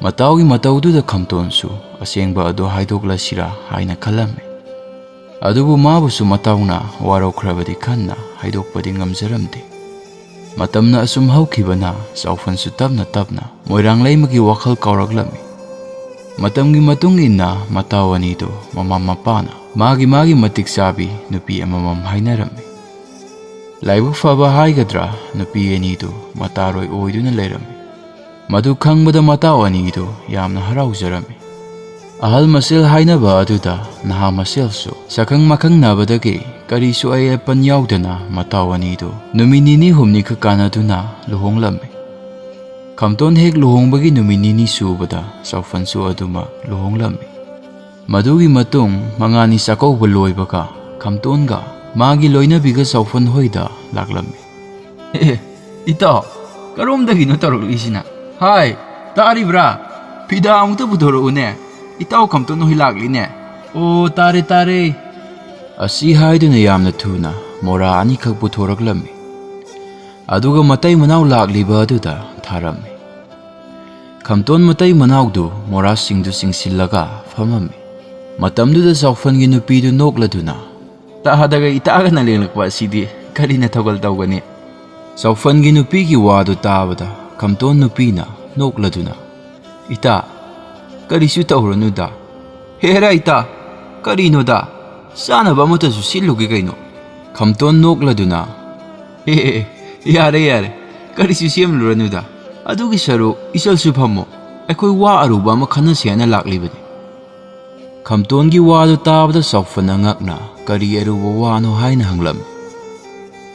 ꯃꯇꯥꯎꯒꯤ ꯃꯇꯧꯗꯨꯗ ꯈꯝꯇꯣꯟꯁꯨ ꯑꯁꯦꯡꯕ ꯑꯗꯨ ꯍꯥꯏꯗꯣꯛꯂꯁꯤꯔꯥ ꯍꯥꯏꯅ ꯈꯜꯂꯝꯃꯤ꯫ ꯑꯗꯨꯕꯨ ꯃꯥꯕꯨꯁꯨ ꯃꯇꯥꯎꯅ ꯋꯥꯔꯧꯈ꯭ꯔꯕꯗꯤ ꯈꯟꯅ ꯍꯥꯏꯗꯣꯛꯄꯗꯤ ꯉꯝꯖꯔꯝꯗꯦ꯫ ꯃꯇꯝꯅ ꯑꯁꯨꯝ ꯍꯧꯈꯤꯕꯅ ꯆꯥꯎꯐꯟꯁꯨ ꯇꯞꯅ ꯇꯞꯅ ꯃꯣꯏꯔꯥꯡ ꯂꯩꯃꯒꯤ ꯋꯥꯈꯜ ꯀꯥꯎꯔꯛꯂꯝꯃꯤ꯫ ꯃꯇꯝꯒꯤ ꯃꯇꯨꯡ ꯏꯟꯅ ꯃꯇꯥꯎ ꯑꯅꯤꯗꯨ ꯃꯃꯥ ꯃꯄꯥꯅ ꯃꯥꯒꯤ ꯃꯥꯒꯤ ꯃꯇꯤꯛ ꯆꯥꯕꯤ ꯅꯨꯄꯤ ꯑꯃꯃꯝ ꯍꯥꯏꯅꯔꯝꯃꯤ꯫ ꯂꯥꯏꯕꯛ ꯐꯕ ꯍꯥꯏꯒꯗ꯭ꯔꯥ, ꯅꯨꯄꯤ ꯑꯅꯤꯗꯨ ꯃꯇꯥꯔꯣꯏ ꯑꯣꯏꯗꯨꯅ ꯂꯩꯔꯝꯃꯤ꯫ ꯃꯗꯨ ꯈꯪꯕꯗ ꯃꯇꯥꯎ ꯑꯅꯤꯗꯨ ꯌꯥꯝꯅ ꯍꯔꯥꯎꯖꯔꯝꯃꯤ꯫ ꯑꯍꯜ ꯃꯁꯦꯜ ꯍꯥꯏꯅꯕ ꯑꯗꯨꯗ ꯅꯍꯥ ꯃꯁꯦꯜꯁꯨ ꯁꯛꯈꯪ ꯃꯈꯪꯅꯕꯗꯒꯤ ꯀꯔꯤꯁꯨ ꯑꯌꯦꯠ ꯑꯄꯟ ꯌꯥꯎꯗꯅ ꯃꯇꯥꯎ ꯑꯅꯤꯗꯨ ꯅꯨꯃꯤꯠ ꯅꯤꯅꯤ ꯍꯨꯝꯅꯤ ꯈꯛ ꯀꯥꯟꯅꯗꯨꯅ ꯂꯨꯍꯣꯡꯂꯝꯃꯤ꯫ ꯈꯝꯇꯣꯟ ꯍꯦꯛ ꯂꯨꯍꯣꯡꯕꯒꯤ ꯅꯨꯃꯤꯠ ꯅꯤꯅꯤ ꯁꯨꯕꯗ ꯆꯥꯎꯐꯟꯁꯨ ꯑꯗꯨꯃꯛ ꯂꯨꯍꯣꯡꯂꯝꯃꯤ꯫ ꯃꯗꯨꯒꯤ ꯃꯇꯨꯡ ꯃꯉꯥꯅꯤ ꯆꯥꯛꯀꯧꯕ ꯂꯣꯏꯕꯒ ꯈꯝꯇꯣꯟꯒ ꯃꯥꯒꯤ ꯂꯣꯏꯅꯕꯤꯒ ꯆꯥꯎꯐꯟ ꯍꯣꯏꯗ ꯂꯥꯛꯂꯝꯃꯤ꯫ "ꯑꯦ, ꯏꯇꯥꯎ, ꯀꯔꯣꯝꯗꯒꯤꯅꯣ ꯇꯧꯔꯛꯂꯤꯁꯤꯅ? ꯍꯥꯏ, ꯇꯥꯔꯤꯕ꯭ꯔꯥ? ꯐꯤꯗꯥ ꯑꯃꯨꯛꯇ ꯄꯨꯊꯣꯔꯛꯎꯅꯦ꯫ ꯏꯇꯥꯎ ꯈꯝꯇꯣꯟ ꯍꯣꯏ ꯂꯥꯛꯂꯤꯅꯦ꯫ ꯑꯣ, ꯇꯥꯔꯦ, ꯇꯥꯔꯦ꯫" ꯑꯁꯤ ꯍꯥꯏꯗꯨꯅ ꯌꯥꯝꯅ ꯊꯨꯅ ꯃꯣꯔꯥ ꯑꯅꯤꯈꯛ ꯄꯨꯊꯣꯔꯛꯂꯝꯃꯤ꯫ ꯑꯗꯨꯒ ꯃꯇꯩ ꯃꯅꯥꯎ ꯂꯥꯛꯂꯤꯕ ꯑꯗꯨꯗ ꯊꯥꯔꯝꯃꯤ꯫ ꯈꯝꯇꯣꯟ ꯃꯇꯩ ꯃꯅꯥꯎꯗꯨ ꯃꯣꯔꯥꯁꯤꯡꯗꯨ ꯆꯤꯡꯁꯤꯜꯂꯒ ꯐꯝꯃꯝꯃꯤ꯫ ꯃꯇꯝꯗꯨꯗ ꯆꯥꯎꯐꯟꯒꯤ ꯅꯨꯄꯤꯗꯨ ꯅꯣꯛꯂꯗꯨꯅ, "ꯇꯥꯗꯒ ꯏꯇꯥꯒꯅ ꯂꯦꯡꯂꯛꯄ ꯑꯁꯤꯗꯤ ꯀꯔꯤꯅ ꯊꯧꯒꯜ ꯇꯧꯒꯅꯤ?" ꯆꯥꯎꯐꯟꯒꯤ ꯅꯨꯄꯤꯒꯤ ꯋꯥꯗꯨ ꯇꯥꯕꯗ ꯈꯝꯇꯣꯟ ꯅꯨꯄꯤꯅ ꯅꯣꯛꯂꯗꯨꯅ, "ꯏꯇꯥ, ꯀꯔꯤꯁꯨ ꯇꯧꯔꯨꯅꯨꯗ꯫ ꯍꯦꯔꯥ ꯏꯇꯥ, ꯀꯔꯤꯅꯣꯗ? ꯆꯥꯅꯕ ꯑꯃꯠꯇꯁꯨ ꯁꯤꯜꯂꯨꯒꯦ ꯀꯩꯅꯣ?" ꯈꯝꯇꯣꯟ ꯅꯣꯛꯂꯗꯨꯅ, "ꯑꯦ, ꯑꯦ, ꯑꯦ, ꯌꯥꯔꯦ, ꯌꯥꯔꯦ, ꯀꯔꯤꯁꯨ ꯁꯦꯝꯂꯨꯔꯅꯨꯗ꯫ ꯑꯗꯨꯒꯤ ꯁꯔꯨꯛ ꯏꯆꯜꯁꯨ ꯐꯝꯃꯣ, ꯑꯩꯈꯣꯏ ꯋꯥ ꯑꯔꯨꯕ ꯑꯃ ꯈꯟꯅꯁꯤ ꯍꯥꯏꯅ ꯂꯥꯛꯂꯤꯕꯅꯤ꯫" ꯈꯝꯇꯣꯟꯒꯤ ꯋꯥꯗꯨ ꯇꯥꯕꯗ ꯆꯥꯎꯐꯟꯅ ꯉꯛꯅ ꯀꯔꯤ ꯑꯔꯨꯕ ꯋꯥꯅꯣ ꯍꯥꯏꯅ ꯍꯪꯂꯝꯃꯤ꯫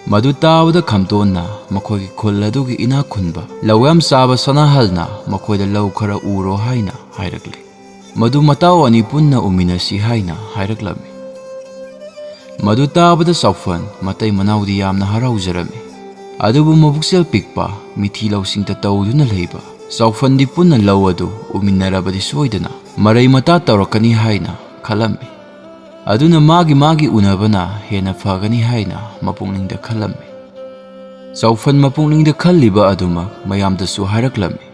ꯃꯗꯨ ꯇꯥꯕꯗ ꯈꯝꯇꯣꯟꯅ ꯃꯈꯣꯏꯒꯤ ꯈꯨꯜ ꯑꯗꯨꯒꯤ ꯏꯅꯥꯛ ꯈꯨꯟꯕ ꯂꯧ ꯌꯥꯝ ꯆꯥꯕ ꯁꯅꯥꯍꯜꯅ ꯃꯈꯣꯏꯗ ꯂꯧ ꯈꯔ ꯎꯔꯣ ꯍꯥꯏꯅ ꯍꯥꯏꯔꯛꯂꯦ꯫ ꯃꯗꯨ ꯃꯇꯥꯎ ꯑꯅꯤ ꯄꯨꯟꯅ ꯎꯃꯤꯟꯅꯁꯤ ꯍꯥꯏꯅ ꯍꯥꯏꯔꯛꯂꯝꯃꯤ꯫ ꯃꯗꯨ ꯇꯥꯕꯗ ꯆꯥꯎꯐꯟ ꯃꯇꯩ ꯃꯅꯥꯎꯗꯤ ꯌꯥꯝꯅ ꯍꯔꯥꯎꯖꯔꯝꯃꯤ꯫ ꯑꯗꯨꯕꯨ ꯃꯕꯨꯛꯆꯦꯜ ꯄꯤꯛꯄ, ꯃꯤꯊꯤ ꯂꯧꯁꯤꯡꯇ ꯇꯧꯗꯨꯅ ꯂꯩꯕ ꯆꯥꯎꯐꯟꯗꯤ ꯄꯨꯟꯅ ꯂꯧ ꯑꯗꯨ ꯎꯃꯤꯟꯅꯔꯕꯗꯤ ꯁꯣꯏꯗꯅ ꯃꯔꯩ ꯃꯇꯥ ꯇꯧꯔꯛꯀꯅꯤ ꯍꯥꯏꯅ ꯈꯜꯂꯝꯃꯤ꯫ ꯑꯗꯨꯅ ꯃꯥꯒꯤ ꯃꯥꯒꯤ ꯎꯅꯕꯅ ꯍꯦꯟꯅ ꯐꯒꯅꯤ ꯍꯥꯏꯅ ꯃꯄꯨꯛꯅꯤꯡꯗ ꯈꯜꯂꯝꯃꯤ꯫ ꯆꯥꯎꯐꯟ ꯃꯄꯨꯛꯅꯤꯡꯗ ꯈꯜꯂꯤꯕ ꯑꯗꯨꯃꯛ ꯃꯌꯥꯝꯗꯁꯨ ꯍꯥꯏꯔꯛꯂꯝꯃꯤ꯫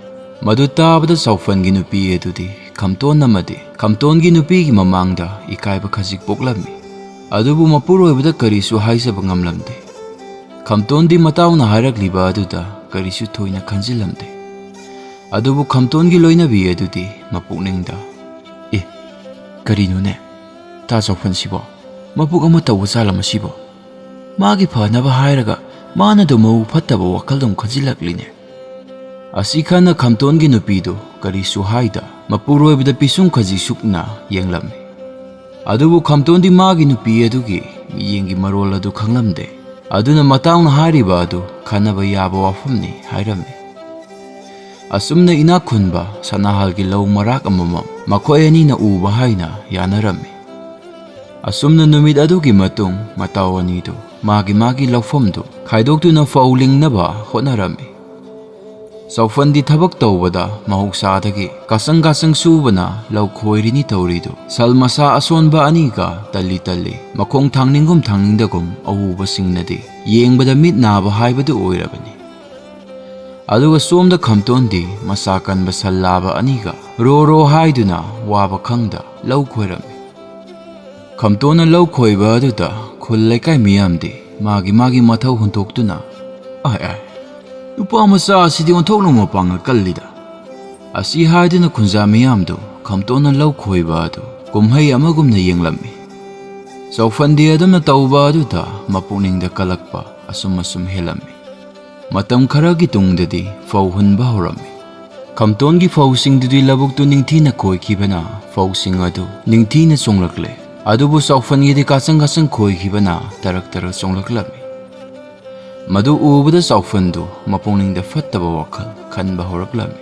ꯃꯗꯨ ꯇꯥꯕꯗ ꯆꯥꯎꯐꯟꯒꯤ ꯅꯨꯄꯤ ꯑꯗꯨꯗꯤ ꯈꯝꯇꯣꯟ ꯑꯃꯗꯤ ꯈꯝꯇꯣꯟꯒꯤ ꯅꯨꯄꯤꯒꯤ ꯃꯃꯥꯡꯗ ꯏꯀꯥꯏꯕ ꯈꯖꯤꯛ ꯄꯣꯛꯂꯝꯃꯤ꯫ ꯑꯗꯨꯕꯨ ꯃꯄꯨꯔꯣꯏꯕꯗ ꯀꯔꯤꯁꯨ ꯍꯥꯏꯖꯕ ꯉꯝꯂꯝꯗꯦ꯫ ꯈꯝꯇꯣꯟꯗꯤ ꯃꯇꯥꯎꯅ ꯍꯥꯏꯔꯛꯂꯤꯕ ꯑꯗꯨꯗ ꯀꯔꯤꯁꯨ ꯊꯣꯏꯅ ꯈꯟꯖꯤꯜꯂꯝꯗꯦ꯫ ꯑꯗꯨꯕꯨ ꯈꯝꯇꯣꯟꯒꯤ ꯂꯣꯏꯅꯕꯤ ꯑꯗꯨꯗꯤ ꯃꯄꯨꯛꯅꯤꯡꯗ, "ꯑꯦ, ꯀꯔꯤꯅꯣꯅꯦ? ꯇꯥ ꯆꯥꯎꯐꯟꯁꯤꯕꯣ? ꯃꯕꯨꯛ ꯑꯃ ꯇꯧꯕ ꯖꯥꯠꯂ ꯃꯁꯤꯕꯣ? ꯃꯥꯒꯤ ꯐꯅꯕ ꯍꯥꯏꯔꯒ ꯃꯥꯅꯗꯨ ꯃꯕꯨꯛ ꯐꯠꯇꯕ ꯋꯥꯈꯜꯗꯨꯝ ꯈꯟꯖꯤꯜꯂꯛꯂꯤꯅꯦ"꯫ ꯑꯁꯤ ꯈꯟꯅ ꯈꯝꯇꯣꯟꯒꯤ ꯅꯨꯄꯤꯗꯨ ꯀꯔꯤꯁꯨ ꯍꯥꯏꯗ ꯃꯄꯨꯔꯣꯏꯕꯗ ꯄꯤꯁꯨꯝ ꯈꯖꯤꯛ ꯁꯨꯛꯅ ꯌꯦꯡꯂꯝꯃꯤ꯫ ꯑꯗꯨꯕꯨ ꯈꯝꯇꯣꯟꯗꯤ ꯃꯥꯒꯤ ꯅꯨꯄꯤ ꯑꯗꯨꯒꯤ ꯃꯤꯠꯌꯦꯡꯒꯤ ꯃꯔꯣꯜ ꯑꯗꯨ ꯈꯪꯂꯝꯗꯦ꯫ ꯑꯗꯨꯅ ꯃꯇꯥꯎꯅ ꯍꯥꯏꯔꯤꯕ ꯑꯗꯨ ꯈꯟꯅꯕ ꯌꯥꯕ ꯋꯥꯐꯝꯅꯤ ꯍꯥꯏꯔꯝꯃꯤ꯫ ꯑꯁꯨꯝꯅ ꯏꯅꯥꯛ ꯈꯨꯟꯕ ꯁꯅꯥꯍꯜꯒꯤ ꯂꯧ ꯃꯔꯥꯛ ꯑꯃꯃꯝ ꯃꯈꯣꯏ ꯑꯅꯤꯅ ꯎꯕ ꯍꯥꯏꯅ ꯌꯥꯅꯔꯝꯃꯤ꯫ ꯑꯁꯨꯝꯅ ꯅꯨꯃꯤꯠ ꯑꯗꯨꯒꯤ ꯃꯇꯨꯡ ꯃꯇꯥꯎ ꯑꯅꯤꯗꯨ ꯃꯥꯒꯤ ꯃꯥꯒꯤ ꯂꯧꯐꯝꯗꯨ ꯈꯥꯏꯗꯣꯛꯇꯨꯅ ꯐꯧ ꯂꯤꯡꯅꯕ ꯍꯣꯠꯅꯔꯝꯃꯤ꯫ ꯆꯥꯎꯐꯟꯗꯤ ꯊꯕꯛ ꯇꯧꯕꯗ ꯃꯍꯧꯁꯥꯗꯒꯤ ꯀꯥꯆꯪ ꯀꯥꯆꯪ ꯁꯨꯕꯅ ꯂꯧ ꯈꯣꯏꯔꯤꯅꯤ ꯇꯧꯔꯤꯗꯨ ꯁꯜ ꯃꯁꯥ ꯑꯁꯣꯟꯕ ꯑꯅꯤꯒ ꯇꯜꯂꯤ ꯇꯜꯂꯤ ꯃꯈꯣꯡ ꯊꯥꯡꯅꯤꯡꯒꯨꯝ ꯊꯥꯡꯅꯤꯡꯗꯒꯨꯝ ꯑꯎꯕꯁꯤꯡꯅꯗꯤ ꯌꯦꯡꯕꯗ ꯃꯤꯠ ꯅꯥꯕ ꯍꯥꯏꯕꯗꯨ ꯑꯣꯏꯔꯕꯅꯤ꯫ ꯑꯗꯨꯒ ꯁꯣꯝꯗ ꯈꯝꯇꯣꯟꯗꯤ ꯃꯁꯥ ꯀꯟꯕ ꯁꯜ ꯂꯥꯕ ꯑꯅꯤꯒ ꯔꯣ ꯔꯣ ꯍꯥꯏꯗꯨꯅ ꯋꯥꯕ ꯈꯪꯗ ꯂꯧ ꯈꯣꯏꯔꯝꯃꯤ꯫ ꯈꯝꯇꯣꯟꯅ ꯂꯧ ꯈꯣꯏꯕ ꯑꯗꯨꯗ ꯈꯨꯜ ꯂꯩꯀꯥꯏ ꯃꯤꯌꯥꯝꯗꯤ ꯃꯥꯒꯤ ꯃꯥꯒꯤ ꯃꯊꯧ ꯍꯨꯟꯗꯣꯛꯇꯨꯅ, "ꯑꯥꯏ ꯑꯥꯏ, ꯅꯨꯄꯥ ꯃꯆꯥ ꯑꯁꯤꯗꯤ ꯑꯣꯟꯊꯣꯛꯅ ꯃꯄꯥꯡꯒꯜ ꯀꯜꯂꯤꯗ" ꯑꯁꯤ ꯍꯥꯏꯗꯨꯅ ꯈꯨꯟꯖꯥ ꯃꯤꯌꯥꯝꯗꯨ ꯈꯝꯇꯣꯟꯅ ꯂꯧ ꯈꯣꯏꯕ ꯑꯗꯨ ꯀꯨꯝꯍꯩ ꯑꯃꯒꯨꯝꯅ ꯌꯦꯡꯂꯝꯃꯤ꯫ ꯆꯥꯎꯐꯟꯗꯤ ꯑꯗꯨꯝꯅ ꯇꯧꯕ ꯑꯗꯨꯗ ꯃꯄꯨꯛꯅꯤꯡꯗ ꯀꯜꯂꯛꯄ ꯑꯁꯨꯝ ꯑꯁꯨꯝ ꯍꯦꯜꯂꯝꯃꯤ꯫ ꯃꯇꯝ ꯈꯔꯒꯤ ꯇꯨꯡꯗꯗꯤ ꯐꯧ ꯍꯨꯟꯕ ꯍꯧꯔꯝꯃꯤ꯫ ꯈꯝꯇꯣꯟꯒꯤ ꯐꯧꯁꯤꯡꯗꯨꯗꯤ ꯂꯧꯕꯨꯛꯇꯨ ꯅꯤꯡꯊꯤꯅ ꯈꯣꯏꯈꯤꯕꯅ ꯐꯧꯁꯤꯡ ꯑꯗꯨ ꯅꯤꯡꯊꯤꯅ ꯆꯣꯡꯂꯛꯂꯦ꯫ ꯑꯗꯨꯕꯨ ꯆꯥꯎꯐꯟꯒꯤꯗꯤ ꯀꯥꯆꯪ ꯀꯥꯆꯪ ꯈꯣꯏꯈꯤꯕꯅ ꯇꯔꯛ ꯇꯔꯛ ꯆꯣꯡꯂꯛꯂꯝꯃꯤ꯫ ꯃꯗꯨ ꯎꯕꯗ ꯆꯥꯎꯐꯟꯗꯨ ꯃꯄꯨꯛꯅꯤꯡꯗ ꯐꯠꯇꯕ ꯋꯥꯈꯜ ꯈꯟꯕ ꯍꯧꯔꯛꯂꯝꯃꯤ꯫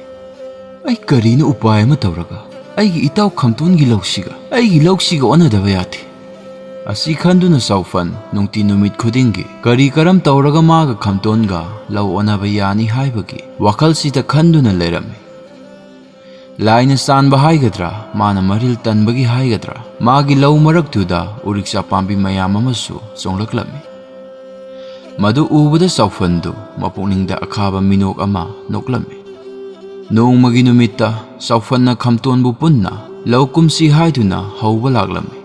"ꯑꯩ ꯀꯔꯤꯅꯣ ꯎꯄꯥꯏ ꯑꯃ ꯇꯧꯔꯒ ꯑꯩꯒꯤ ꯏꯇꯥꯎ ꯈꯝꯇꯣꯟꯒꯤ ꯂꯧꯁꯤꯒ ꯑꯩꯒꯤ ꯂꯧꯁꯤꯒ ꯑꯣꯟꯅꯗꯕ ꯌꯥꯗꯦ꯫ ꯑꯁꯤ ꯈꯟꯗꯨꯅ ꯆꯥꯎꯐꯟ ꯅꯨꯡꯇꯤ ꯅꯨꯃꯤꯠ ꯈꯨꯗꯤꯡꯒꯤ ꯀꯔꯤ ꯀꯔꯝ ꯇꯧꯔꯒ ꯃꯥꯒ ꯈꯝꯇꯣꯟꯒ ꯂꯧ ꯑꯣꯟꯅꯕ ꯌꯥꯅꯤ ꯍꯥꯏꯕꯒꯤ ꯋꯥꯈꯜꯁꯤꯗ ꯈꯟꯗꯨꯅ ꯂꯩꯔꯝꯃꯤ꯫ ꯂꯥꯏꯅ ꯆꯥꯟꯕ ꯍꯥꯏꯒꯗ꯭ꯔꯥ, ꯃꯥꯅ ꯃꯔꯤꯜ ꯇꯟꯕꯒꯤ ꯍꯥꯏꯒꯗ꯭ꯔꯥ, ꯃꯥꯒꯤ ꯂꯧ ꯃꯔꯛꯇꯨꯗ ꯎꯔꯤꯛꯆꯥ ꯄꯥꯝꯕꯤ ꯃꯌꯥꯝ ꯑꯃꯁꯨ ꯆꯣꯡꯂꯛꯂꯝꯃꯤ꯫ ꯃꯗꯨ ꯎꯕꯗ ꯆꯥꯎꯐꯟꯗꯨ ꯃꯄꯨꯛꯅꯤꯡꯗ ꯑꯈꯥꯕ ꯃꯤꯅꯣꯛ ꯑꯃ ꯅꯣꯛꯂꯝꯃꯤ꯫ ꯅꯣꯡꯃꯒꯤ ꯅꯨꯃꯤꯠꯇ ꯆꯥꯎꯐꯟꯅ ꯈꯝꯇꯣꯟꯕꯨ ꯄꯨꯟꯅ ꯂꯧ ꯀꯨꯝꯁꯤ ꯍꯥꯏꯗꯨꯅ ꯍꯧꯕ ꯂꯥꯛꯂꯝꯃꯤ꯫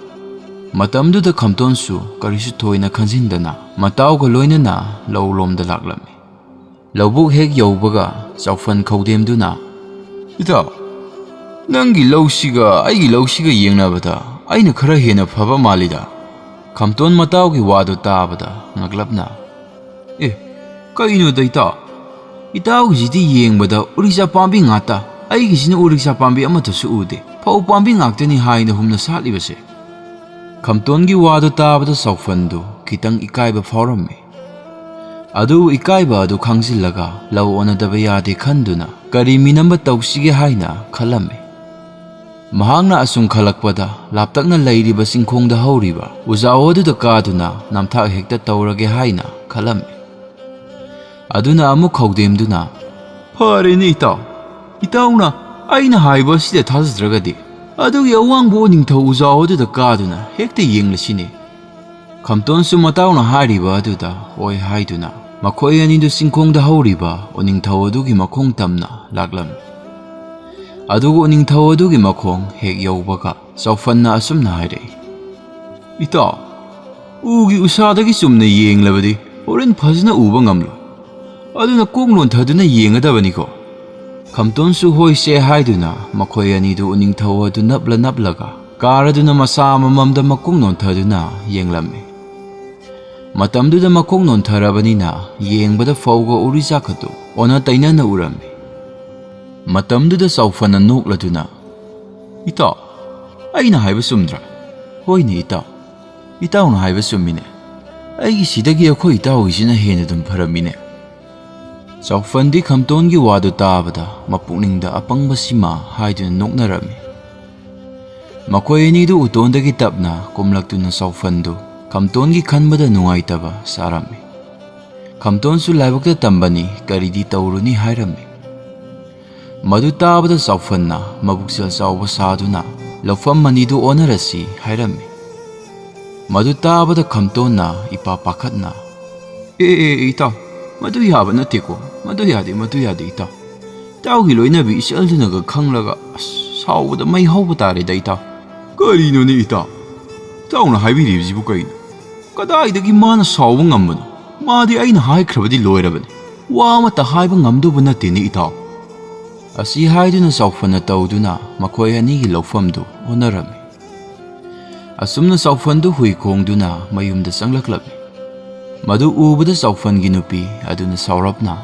ꯃꯇꯝꯗꯨꯗ ꯈꯝꯇꯣꯟꯁꯨ ꯀꯔꯤꯁꯨ ꯊꯣꯏꯅ ꯈꯟꯖꯤꯟꯗꯅ ꯃꯇꯥꯎꯒ ꯂꯣꯏꯅꯅ ꯂꯧ ꯂꯣꯝꯗ ꯂꯥꯛꯂꯝꯃꯤ꯫ ꯂꯧꯕꯨꯛ ꯍꯦꯛ ꯌꯧꯕꯒ ꯆꯥꯎꯐꯟ ꯈꯧꯗꯦꯝꯗꯨꯅ, "ꯏꯇꯥꯎ, ꯅꯪꯒꯤ ꯂꯧꯁꯤꯒ ꯑꯩꯒꯤ ꯂꯧꯁꯤꯒ ꯌꯦꯡꯅꯕꯗ ꯑꯩꯅ ꯈꯔ ꯍꯦꯟꯅ ꯐꯕ ꯃꯥꯜꯂꯤꯗ?" ꯈꯝꯇꯣꯟ ꯃꯇꯥꯎꯒꯤ ꯋꯥꯗꯨ ꯇꯥꯕꯗ ꯉꯛꯂꯞꯅ, "ꯑꯦ, ꯀꯩꯅꯣꯗ ꯏꯇꯥꯎ? ꯏꯇꯥꯎꯒꯤꯁꯤꯗꯤ ꯌꯦꯡꯕꯗ ꯎꯔꯤꯛꯆꯥ ꯄꯥꯝꯕꯤ ꯉꯥꯛꯇ, ꯑꯩꯒꯤꯁꯤꯅ ꯎꯔꯤꯛꯆꯥ ꯄꯥꯝꯕꯤ ꯑꯃꯠꯇꯁꯨ ꯎꯗꯦ꯫ ꯐꯧ ꯄꯥꯝꯕꯤ ꯉꯥꯛꯇꯅꯤ ꯍꯥꯏꯅ ꯍꯨꯝꯅ ꯁꯥꯠꯂꯤꯕꯁꯦ?" ꯈꯝꯇꯣꯟꯒꯤ ꯋꯥꯗꯨ ꯇꯥꯕꯗ ꯆꯥꯎꯐꯟꯗꯨ ꯈꯤꯇꯪ ꯏꯀꯥꯏꯕ ꯐꯥꯎꯔꯝꯃꯤ꯫ ꯑꯗꯨꯕꯨ ꯏꯀꯥꯏꯕ ꯑꯗꯨ ꯈꯥꯡꯖꯤꯜꯂꯒ ꯂꯧ ꯑꯣꯟꯅꯗꯕ ꯌꯥꯗꯦ ꯈꯟꯗꯨꯅ ꯀꯔꯤ ꯃꯤꯅꯝꯕ ꯇꯧꯁꯤꯒꯦ ꯍꯥꯏꯅ ꯈꯜꯂꯝꯃꯤ꯫ ꯃꯍꯥꯛꯅ ꯑꯁꯨꯝ ꯈꯜꯂꯛꯄꯗ ꯂꯥꯞꯇꯛꯅ ꯂꯩꯔꯤꯕ ꯆꯤꯡꯈꯣꯡꯗ ꯍꯧꯔꯤꯕ ꯎꯖꯥꯎ ꯑꯗꯨꯗ ꯀꯥꯗꯨꯅ ꯅꯝꯊꯥꯛ ꯍꯦꯛꯇ ꯇꯧꯔꯒꯦ ꯍꯥꯏꯅ ꯈꯜꯂꯝꯃꯤ꯫ ꯑꯗꯨꯅ ꯑꯃꯨꯛ ꯈꯧꯗꯦꯝꯗꯨꯅ, "ꯐꯔꯦꯅꯦ ꯏꯇꯥꯎ, ꯏꯇꯥꯎꯅ ꯑꯩꯅ ꯍꯥꯏꯕ ꯑꯁꯤꯗ ꯊꯥꯖꯗ꯭ꯔꯒꯗꯤ ꯑꯗꯨꯒꯤ ꯑꯋꯥꯡꯕ ꯎꯅꯤꯡꯊꯧ ꯎꯖꯥꯎ ꯑꯗꯨꯗ ꯀꯥꯗꯨꯅ ꯍꯦꯛꯇ ꯌꯦꯡꯂꯁꯤꯅꯦ꯫" ꯈꯝꯇꯣꯟꯁꯨ ꯃꯇꯥꯎꯅ ꯍꯥꯏꯔꯤꯕ ꯑꯗꯨꯗ ꯍꯣꯏ ꯍꯥꯏꯗꯨꯅ ꯃꯈꯣꯏ ꯑꯅꯤꯗꯨ ꯆꯤꯡꯈꯣꯡꯗ ꯍꯧꯔꯤꯕ ꯎꯅꯤꯡꯊꯧ ꯑꯗꯨꯒꯤ ꯃꯈꯣꯡ ꯇꯝꯅ ꯂꯥꯛꯂꯝꯃꯤ꯫ ꯑꯗꯨꯒ ꯎꯅꯤꯡꯊꯧ ꯑꯗꯨꯒꯤ ꯃꯈꯣꯡ ꯍꯦꯛ ꯌꯧꯕꯒ ꯆꯥꯎꯐꯟꯅ ꯑꯁꯨꯝꯅ ꯍꯥꯏꯔꯛꯏ, "ꯏꯇꯥꯎ, ꯎꯒꯤ ꯎꯁꯥꯗꯒꯤ ꯆꯨꯝꯅ ꯌꯦꯡꯂꯕꯗꯤ ꯍꯣꯔꯦꯟ ꯐꯖꯅ ꯎꯕ ꯉꯝꯂꯣꯏ꯫ ꯑꯗꯨꯅ ꯀꯣꯛ ꯅꯣꯟꯊꯗꯨꯅ ꯌꯦꯡꯒꯗꯕꯅꯤꯀꯣ꯫" ꯈꯝꯇꯣꯟꯁꯨ ꯍꯣꯏꯁꯦ ꯍꯥꯏꯗꯨꯅ ꯃꯈꯣꯏ ꯑꯅꯤꯗꯨ ꯎꯅꯤꯡꯊꯧ ꯑꯗꯨ ꯅꯞꯂ ꯅꯞꯂꯒ ꯀꯥꯔꯗꯨꯅ ꯃꯁꯥ ꯑꯃꯃꯝꯗ ꯃꯀꯣꯛ ꯅꯣꯟꯊꯗꯨꯅ ꯌꯦꯡꯂꯝꯃꯤ꯫ ꯃꯇꯝꯗꯨꯗ ꯃꯀꯣꯛ ꯅꯣꯟꯊꯔꯕꯅꯤꯅ ꯌꯦꯡꯕꯗ ꯐꯧꯒ ꯎꯔꯤꯛꯆꯥꯈꯠꯇꯨ ꯑꯣꯟꯅ ꯇꯩꯅꯅ ꯎꯔꯝꯃꯤ꯫ ꯃꯇꯝꯗꯨꯗ ꯆꯥꯎꯐꯅ ꯅꯣꯛꯂꯗꯨꯅ, "ꯏꯇꯥꯎ, ꯑꯩꯅ ꯍꯥꯏꯕ ꯆꯨꯝꯗ꯭ꯔꯥ?" "ꯍꯣꯏꯅꯦ ꯏꯇꯥꯎ, ꯏꯇꯥꯎꯅ ꯍꯥꯏꯕ ꯆꯨꯝꯃꯤꯅꯦ꯫ ꯑꯩꯒꯤꯁꯤꯗꯒꯤ ꯑꯩꯈꯣꯏ ꯏꯇꯥꯎꯒꯤꯁꯤꯅ ꯍꯦꯟꯅ ꯑꯗꯨꯝ ꯐꯔꯝꯃꯤꯅꯦ꯫" ꯆꯥꯎꯐꯟꯗꯤ ꯈꯝꯇꯣꯟꯒꯤ ꯋꯥꯗꯨ ꯇꯥꯕꯗ ꯃꯄꯨꯛꯅꯤꯡꯗ "ꯑꯄꯪꯕꯁꯤꯃ" ꯍꯥꯏꯗꯨꯅ ꯅꯣꯛꯅꯔꯝꯃꯤ꯫ ꯃꯈꯣꯏ ꯑꯅꯤꯗꯨ ꯎꯇꯣꯟꯗꯒꯤ ꯇꯞꯅ ꯀꯨꯝꯂꯛꯇꯨꯅ ꯆꯥꯎꯐꯟꯗꯨ ꯈꯝꯇꯣꯟꯒꯤ ꯈꯟꯕꯗ ꯅꯨꯡꯉꯥꯏꯇꯕ ꯁꯥꯔꯝꯃꯤ꯫ ꯈꯝꯇꯣꯟꯁꯨ ꯂꯥꯏꯕꯛꯇ ꯇꯝꯕꯅꯤ, ꯀꯔꯤꯗꯤ ꯇꯧꯔꯨꯅꯤ ꯍꯥꯏꯔꯝꯃꯤ꯫ ꯃꯗꯨ ꯇꯥꯕꯗ ꯆꯥꯎꯐꯟꯅ ꯃꯕꯨꯛꯆꯦꯜ ꯆꯥꯎꯕ ꯁꯥꯗꯨꯅ ꯂꯧꯐꯝ ꯑꯅꯤꯗꯨ ꯑꯣꯟꯅꯔꯁꯤ ꯍꯥꯏꯔꯝꯃꯤ꯫ ꯃꯗꯨ ꯇꯥꯕꯗ ꯈꯝꯇꯣꯟꯅ ꯏꯄꯥ ꯄꯥꯈꯠꯅ, "ꯑꯦ, ꯑꯦ, ꯏꯇꯥꯎ, ꯃꯗꯨ ꯌꯥꯕ ꯅꯠꯇꯦꯀꯣ, ꯃꯗꯨ ꯌꯥꯗꯦ, ꯃꯗꯨ ꯌꯥꯗꯦ, ꯏꯇꯥꯎ꯫ ꯏꯇꯥꯎꯒꯤ ꯂꯣꯏꯅꯕꯤ ꯏꯆꯜꯗꯨꯅꯒ ꯈꯪꯂꯒ, ꯑꯁ, ꯁꯥꯎꯕꯗ ꯃꯩ ꯍꯧꯕ ꯇꯥꯔꯦꯗ, ꯏꯇꯥꯎ꯫" "ꯀꯔꯤꯅꯣꯅꯦ, ꯏꯇꯥꯎ? ꯏꯇꯥꯎꯅ ꯍꯥꯏꯕꯤꯔꯤꯕꯁꯤꯕꯨ ꯀꯩꯅꯣ? ꯀꯗꯥꯏꯗꯒꯤ ꯃꯥꯅ ꯁꯥꯎꯕ ꯉꯝꯕꯅꯣ? ꯃꯥꯗꯤ ꯑꯩꯅ ꯍꯥꯏꯈ꯭ꯔꯕꯗꯤ ꯂꯣꯏꯔꯕꯅꯤ꯫ ꯋꯥ ꯑꯃꯠꯇ ꯍꯥꯏꯕ ꯉꯝꯗꯧꯕ ꯅꯠꯇꯦꯅꯦ, ꯏꯇꯥꯎ꯫" ꯑꯁꯤ ꯍꯥꯏꯗꯨꯅ ꯆꯥꯎꯐꯟꯅ ꯇꯧꯗꯨꯅ ꯃꯈꯣꯏ ꯑꯅꯤꯒꯤ ꯂꯧꯐꯝꯗꯨ ꯑꯣꯟꯅꯔꯝꯃꯤ꯫ ꯑꯁꯨꯝꯅ ꯆꯥꯎꯐꯟꯗꯨ ꯍꯨꯏ ꯈꯣꯡꯗꯨꯅ ꯃꯌꯨꯝꯗ ꯆꯪꯂꯛꯂꯝꯃꯤ꯫ ꯃꯗꯨ ꯎꯕꯗ ꯆꯥꯎꯐꯟꯒꯤ ꯅꯨꯄꯤ ꯑꯗꯨꯅ ꯁꯥꯎꯔꯞꯅ,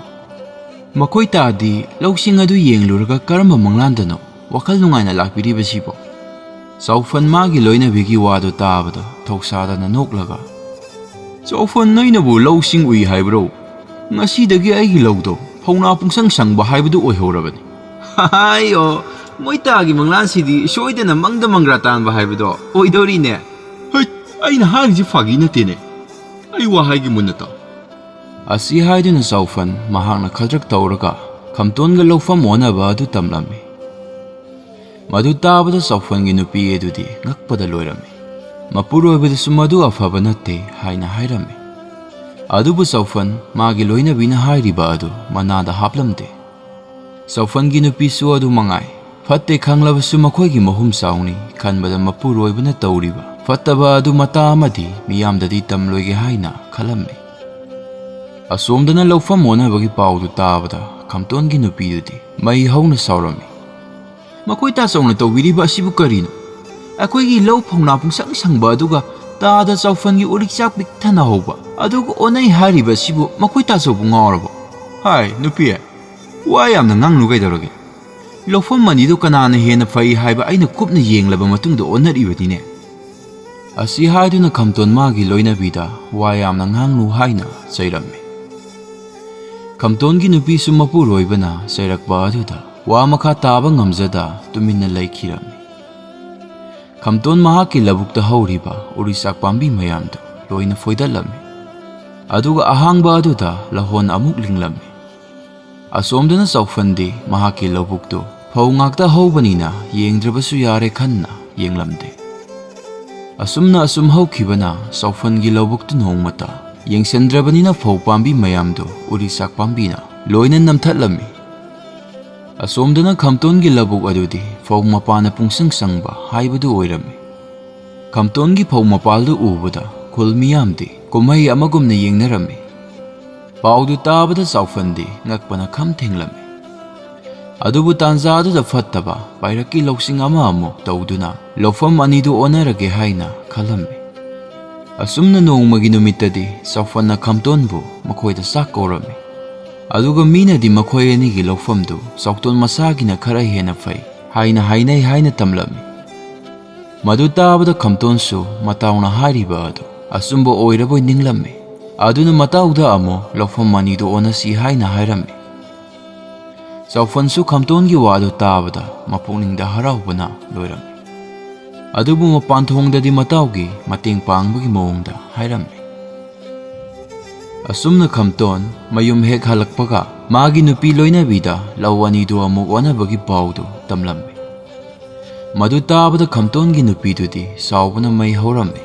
"ꯃꯈꯣꯏ ꯇꯥꯗꯤ ꯂꯧꯁꯤꯡ ꯑꯗꯨ ꯌꯦꯡꯂꯨꯔꯒ ꯀꯔꯝꯕ ꯃꯪꯂꯥꯟꯗꯅꯣ ꯋꯥꯈꯜ ꯅꯨꯡꯉꯥꯏꯅ ꯂꯥꯛꯄꯤꯔꯤꯕꯁꯤꯕꯣ?" ꯆꯥꯎꯐꯟ ꯃꯥꯒꯤ ꯂꯣꯏꯅꯕꯤꯒꯤ ꯋꯥꯗꯨ ꯇꯥꯕꯗ ꯊꯧꯁꯥꯗꯅ ꯅꯣꯛꯂꯒ, "ꯆꯥꯎꯐꯟ, ꯑꯩꯅꯕꯨ ꯂꯧꯁꯤꯡ ꯎꯏ ꯍꯥꯏꯕ꯭ꯔꯣ? ꯉꯁꯤꯗꯒꯤ ꯑꯩꯒꯤ ꯂꯧꯗꯣ ꯐꯧꯅꯥ ꯄꯨꯡꯁꯪ ꯁꯪꯕ ꯍꯥꯏꯕꯗꯨ ꯑꯣꯏꯍꯧꯔꯕꯅꯤ꯫" "ꯍꯥꯏꯌꯣ, ꯃꯣꯏꯇꯥꯒꯤ ꯃꯪꯂꯥꯟꯁꯤꯗꯤ ꯁꯣꯏꯗꯅ ꯃꯪꯗ ꯃꯪꯒ꯭ꯔꯥ ꯇꯥꯟꯕ ꯍꯥꯏꯕꯗꯣ ꯑꯣꯏꯗꯧꯔꯤꯅꯦ꯫" "ꯍꯩꯠ, ꯑꯩꯅ ꯍꯥꯏꯔꯤꯁꯤ ꯐꯥꯒꯤ ꯅꯠꯇꯦꯅꯦ꯫ ꯑꯩ ꯋꯥ ꯍꯥꯏꯒꯦ ꯃꯨꯟꯅ ꯇꯥꯎ꯫" ꯑꯁꯤ ꯍꯥꯏꯗꯨꯅ ꯆꯥꯎꯐꯟ ꯃꯍꯥꯛꯅ ꯈꯗ꯭ꯔꯛ ꯇꯧꯔꯒ ꯈꯝꯇꯣꯟꯒ ꯂꯧꯐꯝ ꯑꯣꯟꯅꯕ ꯑꯗꯨ ꯇꯝꯂꯝꯃꯤ꯫ ꯃꯗꯨ ꯇꯥꯕꯗ ꯆꯥꯎꯐꯟꯒꯤ ꯅꯨꯄꯤ ꯑꯗꯨꯗꯤ ꯉꯛꯄꯗ ꯂꯣꯏꯔꯝꯃꯤ꯫ ꯃꯄꯨꯔꯣꯏꯕꯗꯁꯨ ꯃꯗꯨ ꯑꯐꯕ ꯅꯠꯇꯦ ꯍꯥꯏꯅ ꯍꯥꯏꯔꯝꯃꯤ꯫ ꯑꯗꯨꯕꯨ ꯆꯥꯎꯐꯟ ꯃꯥꯒꯤ ꯂꯣꯏꯅꯕꯤꯅ ꯍꯥꯏꯔꯤꯕ ꯑꯗꯨ ꯃꯅꯥꯗ ꯍꯥꯞꯂꯝꯗꯦ꯫ ꯆꯥꯎꯐꯟꯒꯤ ꯅꯨꯄꯤꯁꯨ ꯑꯗꯨ ꯃꯉꯥꯏ꯫ ꯐꯠꯇꯦ ꯈꯪꯂꯕꯁꯨ ꯃꯈꯣꯏꯒꯤ ꯃꯍꯨꯝ ꯆꯥꯎꯅꯤ ꯈꯟꯕꯗ ꯃꯄꯨꯔꯣꯏꯕꯅ ꯇꯧꯔꯤꯕ ꯐꯠꯇꯕ ꯑꯗꯨ ꯃꯇꯥ ꯑꯃꯗꯤ ꯃꯤꯌꯥꯝꯗꯗꯤ ꯇꯝꯂꯣꯏꯒꯦ ꯍꯥꯏꯅ ꯈꯜꯂꯝꯃꯤ꯫ ꯑꯁꯣꯝꯗꯅ ꯂꯧꯐꯝ ꯑꯣꯟꯅꯕꯒꯤ ꯄꯥꯎꯗꯨ ꯇꯥꯕꯗ ꯈꯝꯇꯣꯟꯒꯤ ꯅꯨꯄꯤꯗꯨꯗꯤ ꯃꯩ ꯍꯧꯅ ꯁꯥꯎꯔꯝꯃꯤ꯫ "ꯃꯈꯣꯏ ꯇꯥꯆꯧꯅ ꯇꯧꯕꯤꯔꯤꯕ ꯑꯁꯤꯕꯨ ꯀꯔꯤꯅꯣ? ꯑꯩꯈꯣꯏꯒꯤ ꯂꯧ ꯐꯧꯅꯥ ꯄꯨꯡꯁꯪ ꯁꯪꯕ ꯑꯗꯨꯒ ꯇꯥꯗ ꯆꯥꯎꯐꯟꯒꯤ ꯎꯔꯤꯛ ꯆꯥꯛ ꯄꯤꯛ ꯊꯟꯅ ꯍꯧꯕ ꯑꯗꯨꯒ ꯑꯣꯟꯅꯩ ꯍꯥꯏꯔꯤꯕ ꯑꯁꯤꯕꯨ ꯃꯈꯣꯏ ꯇꯥꯆꯧꯕꯨ ꯉꯥꯎꯔꯕꯣ? ꯍꯥꯏ, ꯅꯨꯄꯤ, ꯋꯥ ꯌꯥꯝꯅ ꯉꯥꯡꯅꯨ ꯀꯩꯗꯧꯔꯒꯦ? ꯂꯧꯐꯝ ꯑꯅꯤꯗꯨ ꯀꯅꯥꯅ ꯍꯦꯟꯅ ꯐꯩ ꯍꯥꯏꯕ ꯑꯩꯅ ꯀꯨꯞꯅ ꯌꯦꯡꯂꯕ ꯃꯇꯨꯡꯗ ꯑꯣꯟꯅꯔꯤꯕꯅꯤꯅꯦ꯫" ꯑꯁꯤ ꯍꯥꯏꯗꯨꯅ ꯈꯝꯇꯣꯟ ꯃꯥꯒꯤ ꯂꯣꯏꯅꯕꯤꯗ ꯋꯥ ꯌꯥꯝꯅ ꯉꯥꯡꯅꯨ ꯍꯥꯏꯅ ꯆꯩꯔꯝꯃꯤ꯫ ꯈꯝꯇꯣꯟꯒꯤ ꯅꯨꯄꯤꯁꯨ ꯃꯄꯨꯔꯣꯏꯕꯅ ꯆꯩꯔꯛꯄ ꯑꯗꯨꯗ ꯋꯥ ꯃꯈꯥ ꯇꯥꯕ ꯉꯝꯖꯗ ꯇꯨꯃꯤꯟꯅ ꯂꯩꯈꯤꯔꯝꯃꯤ꯫ ꯈꯝꯇꯣꯟ ꯃꯍꯥꯛꯀꯤ ꯂꯧꯕꯨꯛꯇ ꯍꯧꯔꯤꯕ ꯎꯔꯤꯆꯥꯛ ꯄꯥꯝꯕꯤ ꯃꯌꯥꯝꯗꯨ ꯂꯣꯏꯅ ꯐꯣꯏꯗꯠꯂꯝꯃꯤ꯫ ꯑꯗꯨꯒ ꯑꯍꯥꯡꯕ ꯑꯗꯨꯗ ꯂꯧꯍꯣꯟ ꯑꯃꯨꯛ ꯂꯤꯡꯂꯝꯃꯤ꯫ ꯑꯁꯣꯝꯗꯅ ꯆꯥꯎꯐꯟꯗꯤ ꯃꯍꯥꯛꯀꯤ ꯂꯧꯕꯨꯛꯇꯨ ꯐꯧ ꯉꯥꯛꯇ ꯍꯧꯕꯅꯤꯅ ꯌꯦꯡꯗ꯭ꯔꯕꯁꯨ ꯌꯥꯔꯦ ꯈꯟꯅ ꯌꯦꯡꯂꯝꯗꯦ꯫ ꯑꯁꯨꯝꯅ ꯑꯁꯨꯝ ꯍꯧꯈꯤꯕꯅ ꯆꯥꯎꯐꯟꯒꯤ ꯂꯧꯕꯨꯛꯇꯨ ꯅꯣꯡꯃꯇ ꯌꯦꯡꯁꯤꯟꯗ꯭ꯔꯕꯅꯤꯅ ꯐꯧ ꯄꯥꯝꯕꯤ ꯃꯌꯥꯝꯗꯨ ꯎꯔꯤꯆꯥꯛ ꯄꯥꯝꯕꯤꯅ ꯂꯣꯏꯅ ꯅꯝꯊꯠꯂꯝꯃꯤ꯫ ꯑꯁꯣꯝꯗꯅ ꯈꯝꯇꯣꯟꯒꯤ ꯂꯧꯕꯨꯛ ꯑꯗꯨꯗꯤ ꯐꯧ ꯃꯄꯥꯅ ꯄꯨꯡꯁꯪ ꯁꯪꯕ ꯍꯥꯏꯕꯗꯨ ꯑꯣꯏꯔꯝꯃꯤ꯫ ꯈꯝꯇꯣꯟꯒꯤ ꯐꯧ ꯃꯄꯥꯜꯗꯨ ꯎꯕꯗ ꯈꯨꯜ ꯃꯤꯌꯥꯝꯗꯤ ꯀꯨꯝꯍꯩ ꯑꯃꯒꯨꯝꯅ ꯌꯦꯡꯅꯔꯝꯃꯤ꯫ ꯄꯥꯎꯗꯨ ꯇꯥꯕꯗ ꯆꯥꯎꯐꯟꯗꯤ ꯉꯛꯄꯅ ꯈꯝ ꯊꯦꯡꯂꯝꯃꯤ꯫ ꯑꯗꯨꯕꯨ ꯇꯥꯟꯖꯥ ꯑꯗꯨꯗ ꯐꯠꯇꯕ ꯄꯥꯏꯔꯛꯀꯤ ꯂꯧꯁꯤꯡ ꯑꯃ ꯑꯃꯨꯛ ꯇꯧꯗꯨꯅ ꯂꯧꯐꯝ ꯑꯅꯤꯗꯨ ꯑꯣꯟꯅꯔꯒꯦ ꯍꯥꯏꯅ ꯈꯜꯂꯝꯃꯤ꯫ ꯑꯁꯨꯝꯅ ꯅꯣꯡꯃꯒꯤ ꯅꯨꯃꯤꯠꯇꯗꯤ ꯆꯥꯎꯐꯟꯅ ꯈꯝꯇꯣꯟꯕꯨ ꯃꯈꯣꯏꯗ ꯆꯥꯛ ꯀꯧꯔꯝꯃꯤ꯫ ꯑꯗꯨꯒ ꯃꯤꯅꯗꯤ ꯃꯈꯣꯏ ꯑꯅꯤꯒꯤ ꯂꯧꯐꯝꯗꯨ ꯆꯥꯎꯇꯣꯟ ꯃꯁꯥꯒꯤꯅ ꯈꯔ ꯍꯦꯟꯅ ꯐꯩ ꯍꯥꯏꯅ ꯍꯥꯏꯅꯩ ꯍꯥꯏꯅ ꯇꯝꯂꯝꯃꯤ꯫ ꯃꯗꯨ ꯇꯥꯕꯗ ꯈꯝꯇꯣꯟꯁꯨ ꯃꯇꯥꯎꯅ ꯍꯥꯏꯔꯤꯕ ꯑꯗꯨ ꯑꯆꯨꯝꯕ ꯑꯣꯏꯔꯕꯣꯏ ꯅꯤꯡꯂꯝꯃꯤ꯫ ꯑꯗꯨꯅ ꯃꯇꯥꯎꯗ ꯑꯃꯨꯛ ꯂꯧꯐꯝ ꯑꯅꯤꯗꯨ ꯑꯣꯟꯅꯁꯤ ꯍꯥꯏꯅ ꯍꯥꯏꯔꯝꯃꯤ꯫ ꯆꯥꯎꯐꯟꯁꯨ ꯈꯝꯇꯣꯟꯒꯤ ꯋꯥꯗꯨ ꯇꯥꯕꯗ ꯃꯄꯨꯛꯅꯤꯡꯗ ꯍꯔꯥꯎꯕꯅ ꯂꯣꯏꯔꯝꯃꯤ꯫ ꯑꯗꯨꯕꯨ ꯃꯄꯥꯟ ꯊꯣꯡꯗꯗꯤ ꯃꯇꯥꯎꯒꯤ ꯃꯇꯦꯡ ꯄꯥꯡꯕꯒꯤ ꯃꯑꯣꯡꯗ ꯍꯥꯏꯔꯝꯃꯤ꯫ ꯑꯁꯨꯝꯅ ꯈꯝꯇꯣꯟ ꯃꯌꯨꯝ ꯍꯦꯛ ꯍꯜꯂꯛꯄꯒ ꯃꯥꯒꯤ ꯅꯨꯄꯤ ꯂꯣꯏꯅꯕꯤꯗ ꯂꯧ ꯑꯅꯤꯗꯨ ꯑꯃꯨꯛ ꯑꯣꯟꯅꯕꯒꯤ ꯄꯥꯎꯗꯨ ꯇꯝꯂꯝꯃꯤ꯫ ꯃꯗꯨ ꯇꯥꯕꯗ ꯈꯝꯇꯣꯟꯒꯤ ꯅꯨꯄꯤꯗꯨꯗꯤ ꯁꯥꯎꯕꯅ ꯃꯩ ꯍꯧꯔꯝꯃꯤ꯫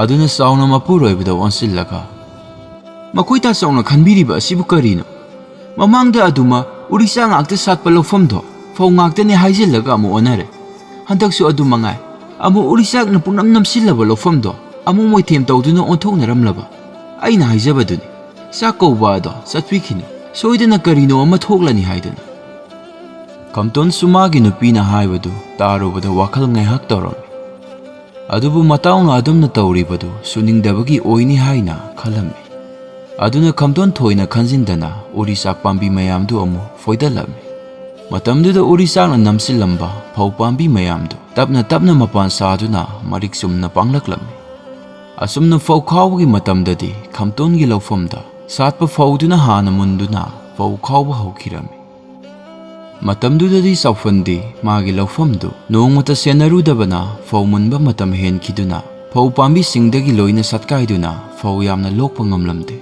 ꯑꯗꯨꯅ ꯆꯥꯎꯅ ꯃꯄꯨꯔꯣꯏꯕꯗ ꯑꯣꯟꯁꯤꯜꯂꯒ, "ꯃꯈꯣꯏ ꯇꯥ ꯆꯥꯎꯅ ꯈꯟꯕꯤꯔꯤꯕ ꯑꯁꯤꯕꯨ ꯀꯔꯤꯅꯣ? ꯃꯃꯥꯡꯗ ꯑꯗꯨꯃ ꯎꯔꯤꯆꯥꯛ ꯉꯥꯛꯇ ꯁꯥꯠꯄ ꯂꯧꯐꯝꯗꯣ ꯐꯧ ꯉꯥꯛꯇꯅꯤ ꯍꯥꯏꯖꯤꯜꯂꯒ ꯑꯃꯨꯛ ꯑꯣꯟꯅꯔꯦ꯫ ꯍꯟꯗꯛꯁꯨ ꯑꯗꯨ ꯃꯉꯥꯏ, ꯑꯃꯨꯛ ꯎꯔꯤꯆꯥꯛꯅ ꯄꯨꯝꯅꯝ ꯅꯝꯁꯤꯜꯂꯕ ꯂꯧꯐꯝꯗꯣ ꯑꯃꯨꯛ ꯃꯣꯏꯊꯦꯝ ꯇꯧꯗꯨꯅ ꯑꯣꯟꯊꯣꯛꯅꯔꯝꯂꯕ꯫ ꯑꯩꯅ ꯍꯥꯏꯖꯕꯗꯨꯅꯤ, ꯆꯥꯛ ꯀꯧꯕ ꯑꯗꯣ ꯆꯠꯄꯤꯈꯤꯅꯨ, ꯁꯣꯏꯗꯅ ꯀꯔꯤꯅꯣ ꯑꯃ ꯊꯣꯛꯂꯅꯤ ꯍꯥꯏꯗꯨꯅ꯫" ꯈꯝꯇꯣꯟꯁꯨ ꯃꯥꯒꯤ ꯅꯨꯄꯤꯅ ꯍꯥꯏꯕꯗꯨ ꯇꯥꯔꯨꯕꯗ ꯋꯥꯈꯜ ꯉꯥꯏꯍꯥꯛ ꯇꯧꯔꯝꯃꯤ꯫ ꯑꯗꯨꯕꯨ ꯃꯇꯥꯎꯅ ꯑꯗꯨꯝꯅ ꯇꯧꯔꯤꯕꯗꯨ ꯁꯨꯅꯤꯡꯗꯕꯒꯤ ꯑꯣꯏꯅꯤ ꯍꯥꯏꯅ ꯈꯜꯂꯝꯃꯤ꯫ ꯑꯗꯨꯅ ꯈꯝꯇꯣꯟ ꯊꯣꯏꯅ ꯈꯟꯖꯤꯟꯗꯅ ꯎꯔꯤꯆꯥꯛ ꯄꯥꯝꯕꯤ ꯃꯌꯥꯝꯗꯨ ꯑꯃꯨꯛ ꯐꯣꯏꯗꯠꯂꯝꯃꯤ꯫ ꯃꯇꯝꯗꯨꯗ ꯎꯔꯤꯆꯥꯛꯅ ꯅꯝꯁꯤꯜꯂꯝꯕ ꯐꯧ ꯄꯥꯝꯕꯤ ꯃꯌꯥꯝꯗꯨ ꯇꯞꯅ ꯇꯞꯅ ꯃꯄꯥꯟ ꯁꯥꯗꯨꯅ ꯃꯔꯤꯛ ꯆꯨꯝꯅ ꯄꯥꯡꯂꯛꯂꯝꯃꯤ꯫ ꯑꯁꯨꯝꯅ ꯐꯧ ꯈꯥꯎꯕꯒꯤ ꯃꯇꯝꯗꯗꯤ ꯈꯝꯇꯣꯟꯒꯤ ꯂꯧꯐꯝꯗ ꯁꯥꯠꯄ ꯐꯧꯗꯨꯅ ꯍꯥꯟꯅ ꯃꯨꯟꯗꯨꯅ ꯐꯧ ꯈꯥꯎꯕ ꯍꯧꯈꯤꯔꯝꯃꯤ꯫ ꯃꯇꯝꯗꯨꯗꯗꯤ ꯆꯥꯎꯐꯟꯗꯤ ꯃꯥꯒꯤ ꯂꯧꯐꯝꯗꯨ ꯅꯣꯡꯃꯇ ꯁꯦꯟꯅꯔꯨꯗꯕꯅ ꯐꯧ ꯃꯨꯟꯕ ꯃꯇꯝ ꯍꯦꯟꯈꯤꯗꯨꯅ ꯐꯧ ꯄꯥꯝꯕꯤꯁꯤꯡꯗꯒꯤ ꯂꯣꯏꯅ ꯁꯠꯀꯥꯏꯗꯨꯅ ꯐꯧ ꯌꯥꯝꯅ ꯂꯣꯛꯄ ꯉꯝꯂꯝꯗꯦ꯫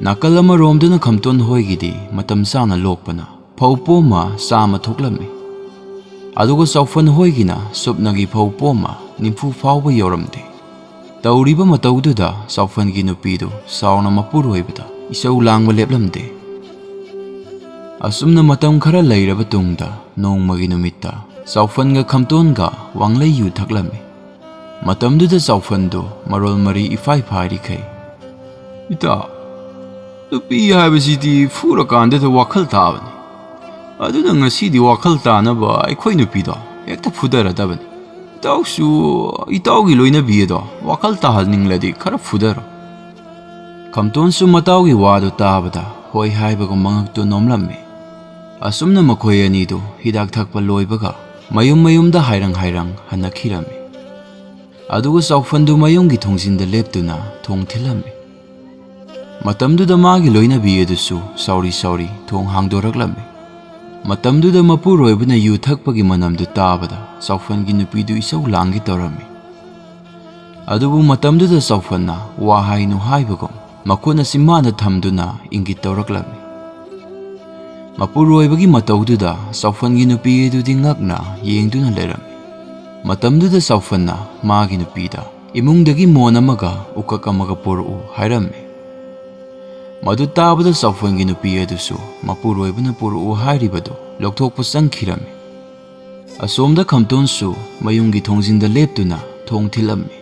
ꯅꯥꯀꯜ ꯑꯃꯔꯣꯝꯗꯅ ꯈꯝꯇꯣꯟ ꯍꯣꯏꯒꯤꯗꯤ ꯃꯇꯝ ꯆꯥꯅ ꯂꯣꯛꯄꯅ ꯐꯧ ꯄꯣꯝꯃ ꯆꯥꯝꯃ ꯊꯣꯛꯂꯝꯃꯤ꯫ ꯑꯗꯨꯒ ꯆꯥꯎꯐꯟ ꯍꯣꯏꯒꯤꯅ ꯁꯨꯞꯅꯒꯤ ꯐꯧ ꯄꯣꯝꯃ ꯅꯤꯐꯨ ꯐꯥꯎꯕ ꯌꯧꯔꯝꯗꯦ꯫ ꯇꯧꯔꯤꯕ ꯃꯇꯧꯗꯨꯗ ꯆꯥꯎꯐꯟꯒꯤ ꯅꯨꯄꯤꯗꯨ ꯆꯥꯎꯅ ꯃꯄꯨꯔꯣꯏꯕꯗ ꯏꯁꯧ ꯂꯥꯡꯕ ꯂꯦꯞꯂꯝꯗꯦ꯫ ꯑꯁꯨꯝꯅ ꯃꯇꯝ ꯈꯔ ꯂꯩꯔꯕ ꯇꯨꯡꯗ ꯅꯣꯡꯃꯒꯤ ꯅꯨꯃꯤꯠꯇ ꯆꯥꯎꯐꯟꯒ ꯈꯝꯇꯣꯟꯒ ꯋꯥꯡꯂꯩ ꯌꯨ ꯊꯛꯂꯝꯃꯤ꯫ ꯃꯇꯝꯗꯨꯗ ꯆꯥꯎꯐꯟꯗꯨ ꯃꯔꯣꯜ ꯃꯔꯤ ꯏꯐꯥꯏ ꯐꯥꯏꯔꯤꯈꯩ, "ꯏꯇꯥꯎ, ꯅꯨꯄꯤ ꯍꯥꯏꯕꯁꯤꯗꯤ ꯐꯨꯔꯀꯥꯟꯗꯗ ꯋꯥꯈꯜ ꯇꯥꯕꯅꯤ꯫ ꯑꯗꯨꯅ ꯉꯁꯤꯗꯤ ꯋꯥꯈꯜ ꯇꯥꯅꯕ ꯑꯩꯈꯣꯏ ꯅꯨꯄꯤꯗꯣ ꯍꯦꯛꯇ ꯐꯨꯗꯔꯗꯕꯅꯤ꯫ ꯏꯇꯥꯎꯁꯨ ꯏꯇꯥꯎꯒꯤ ꯂꯣꯏꯅꯕꯤ ꯑꯗꯣ ꯋꯥꯈꯜ ꯇꯥꯍꯟꯅꯤꯡꯂꯗꯤ ꯈꯔ ꯐꯨꯗꯔꯣ꯫" ꯈꯝꯇꯣꯟꯁꯨ ꯃꯇꯥꯎꯒꯤ ꯋꯥꯗꯨ ꯇꯥꯕꯗ ꯍꯣꯏ ꯍꯥꯏꯕꯒꯨꯝ ꯃꯉꯛꯇꯨ ꯅꯣꯝꯂꯝꯃꯤ꯫ ꯑꯁꯨꯝꯅ ꯃꯈꯣꯏ ꯑꯅꯤꯗꯨ ꯍꯤꯗꯥꯛ ꯊꯛꯄ ꯂꯣꯏꯕꯒ ꯃꯌꯨꯝ ꯃꯌꯨꯝꯗ ꯍꯥꯏꯔꯪ ꯍꯥꯏꯔꯪ ꯍꯟꯅꯈꯤꯔꯝꯃꯤ꯫ ꯑꯗꯨꯒ ꯆꯥꯎꯐꯟꯗꯨ ꯃꯌꯨꯝꯒꯤ ꯊꯣꯡꯖꯤꯟꯗ ꯂꯦꯞꯇꯨꯅ ꯊꯣꯡ ꯊꯤꯜꯂꯝꯃꯤ꯫ ꯃꯇꯝꯗꯨꯗ ꯃꯥꯒꯤ ꯂꯣꯏꯅꯕꯤ ꯑꯗꯨꯁꯨ ꯁꯥꯎꯔꯤ ꯁꯥꯎꯔꯤ ꯊꯣꯡ ꯍꯥꯡꯗꯣꯔꯛꯂꯝꯃꯤ꯫ ꯃꯇꯝꯗꯨꯗ ꯃꯄꯨꯔꯣꯏꯕꯅ ꯌꯨ ꯊꯛꯄꯒꯤ ꯃꯅꯝꯗꯨ ꯇꯥꯕꯗ ꯆꯥꯎꯐꯟꯒꯤ ꯅꯨꯄꯤꯗꯨ ꯏꯁꯧ ꯂꯥꯡꯒꯦ ꯇꯧꯔꯝꯃꯤ꯫ ꯑꯗꯨꯕꯨ ꯃꯇꯝꯗꯨꯗ ꯆꯥꯎꯐꯟꯅ ꯋꯥ ꯍꯥꯏꯅꯨ ꯍꯥꯏꯕꯒꯨꯝ ꯃꯈꯨꯠꯅ ꯆꯤꯝꯕꯥꯟꯗ ꯊꯝꯗꯨꯅ ꯏꯪꯒꯤꯠ ꯇꯧꯔꯛꯂꯝꯃꯤ꯫ ꯃꯄꯨꯔꯣꯏꯕꯒꯤ ꯃꯇꯧꯗꯨꯗ ꯆꯥꯎꯐꯟꯒꯤ ꯅꯨꯄꯤ ꯑꯗꯨꯗꯤ ꯉꯛꯅ ꯌꯦꯡꯗꯨꯅ ꯂꯩꯔꯝꯃꯤ꯫ ꯃꯇꯝꯗꯨꯗ ꯆꯥꯎꯐꯟꯅ ꯃꯥꯒꯤ ꯅꯨꯄꯤꯗ ꯏꯃꯨꯡꯗꯒꯤ ꯃꯣꯟ ꯑꯃꯒ ꯎꯀꯛ ꯑꯃꯒ ꯄꯨꯔꯛꯎ ꯍꯥꯏꯔꯝꯃꯤ꯫ ꯃꯗꯨ ꯇꯥꯕꯗ ꯆꯥꯎꯐꯟꯒꯤ ꯅꯨꯄꯤ ꯑꯗꯨꯁꯨ ꯃꯄꯨꯔꯣꯏꯕꯅ ꯄꯨꯔꯛꯎ ꯍꯥꯏꯔꯤꯕꯗꯨ ꯂꯧꯊꯣꯛꯄ ꯆꯪꯈꯤꯔꯝꯃꯤ꯫ ꯑꯁꯣꯝꯗ ꯈꯝꯇꯣꯟꯁꯨ ꯃꯌꯨꯝꯒꯤ ꯊꯣꯡꯖꯤꯟꯗ ꯂꯦꯞꯇꯨꯅ ꯊꯣꯡ ꯊꯤꯜꯂꯝꯃꯤ꯫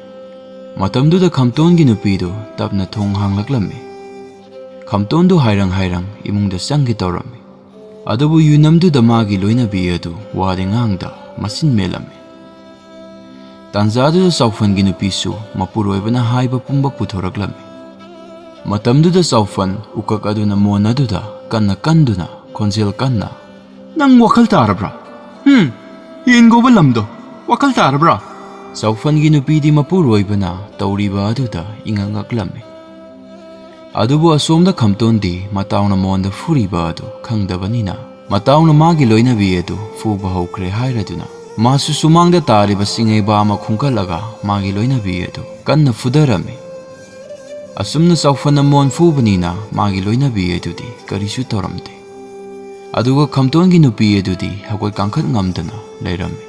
ꯃꯇꯝꯗꯨꯗ ꯈꯝꯇꯣꯟꯒꯤ ꯅꯨꯄꯤꯗꯨ ꯇꯞꯅ ꯊꯣꯡ ꯍꯥꯡꯂꯛꯂꯝꯃꯤ꯫ ꯈꯝꯇꯣꯟꯗꯨ ꯍꯥꯏꯔꯪ ꯍꯥꯏꯔꯪ ꯏꯃꯨꯡꯗ ꯆꯪꯒꯦ ꯇꯧꯔꯝꯃꯤ꯫ ꯑꯗꯨꯕꯨ ꯌꯨꯅꯝꯗꯨꯗ ꯃꯥꯒꯤ ꯂꯣꯏꯅꯕꯤ ꯑꯗꯨ ꯋꯥꯗꯤ ꯉꯥꯡꯗ ꯃꯆꯤꯟ ꯃꯦꯜꯂꯝꯃꯤ꯫ ꯇꯥꯟꯖꯥꯗꯨꯗ ꯆꯥꯎꯐꯟꯒꯤ ꯅꯨꯄꯤꯁꯨ ꯃꯄꯨꯔꯣꯏꯕꯅ ꯍꯥꯏꯕ ꯄꯨꯝꯕ ꯄꯨꯊꯣꯔꯛꯂꯝꯃꯤ꯫ ꯃꯇꯝꯗꯨꯗ ꯆꯥꯎꯐꯟ ꯎꯀꯛ ꯑꯗꯨꯅ ꯃꯣꯟ ꯑꯗꯨꯗ ꯀꯟꯅ ꯀꯟꯗꯨꯅ ꯈꯣꯟꯖꯦꯜ ꯀꯟꯅ, "ꯅꯪ ꯋꯥꯈꯜ ꯇꯥꯔꯕ꯭ꯔꯥ? ꯍꯨꯝ, ꯌꯦꯟ ꯉꯧꯕ ꯂꯝꯗꯣ ꯋꯥꯈꯜ ꯇꯥꯔꯕ꯭ꯔꯥ?" ꯆꯥꯎꯐꯟꯒꯤ ꯅꯨꯄꯤꯗꯤ ꯃꯄꯨꯔꯣꯏꯕꯅ ꯇꯧꯔꯤꯕ ꯑꯗꯨꯗ ꯏꯉꯛ ꯉꯛꯂꯝꯃꯤ꯫ ꯑꯗꯨꯕꯨ ꯑꯁꯣꯝꯗ ꯈꯝꯇꯣꯟꯗꯤ ꯃꯇꯥꯎꯅ ꯃꯣꯟꯗ ꯐꯨꯔꯤꯕ ꯑꯗꯨ ꯈꯪꯗꯕꯅꯤꯅ ꯃꯇꯥꯎꯅ ꯃꯥꯒꯤ ꯂꯣꯏꯅꯕꯤ ꯑꯗꯨ ꯐꯨꯕ ꯍꯧꯈ꯭ꯔꯦ ꯍꯥꯏꯔꯗꯨꯅ, ꯃꯥꯁꯨ ꯁꯨꯃꯥꯡꯗ ꯇꯥꯔꯤꯕ ꯆꯤꯡꯉꯩꯕ ꯑꯃ ꯈꯨꯟꯒꯠꯂꯒ ꯃꯥꯒꯤ ꯂꯣꯏꯅꯕꯤ ꯑꯗꯨ ꯀꯟꯅ ꯐꯨꯗꯔꯝꯃꯤ꯫ ꯑꯁꯨꯝꯅ ꯆꯥꯎꯐꯟꯅ ꯃꯣꯟ ꯐꯨꯕꯅꯤꯅ ꯃꯥꯒꯤ ꯂꯣꯏꯅꯕꯤ ꯑꯗꯨꯗꯤ ꯀꯔꯤꯁꯨ ꯇꯧꯔꯝꯗꯦ꯫ ꯑꯗꯨꯒ ꯈꯝꯇꯣꯟꯒꯤ ꯅꯨꯄꯤ ꯑꯗꯨꯗꯤ ꯍꯧꯒꯠ ꯀꯥꯡꯈꯠ ꯉꯝꯗꯅ ꯂꯩꯔꯝꯃꯤ꯫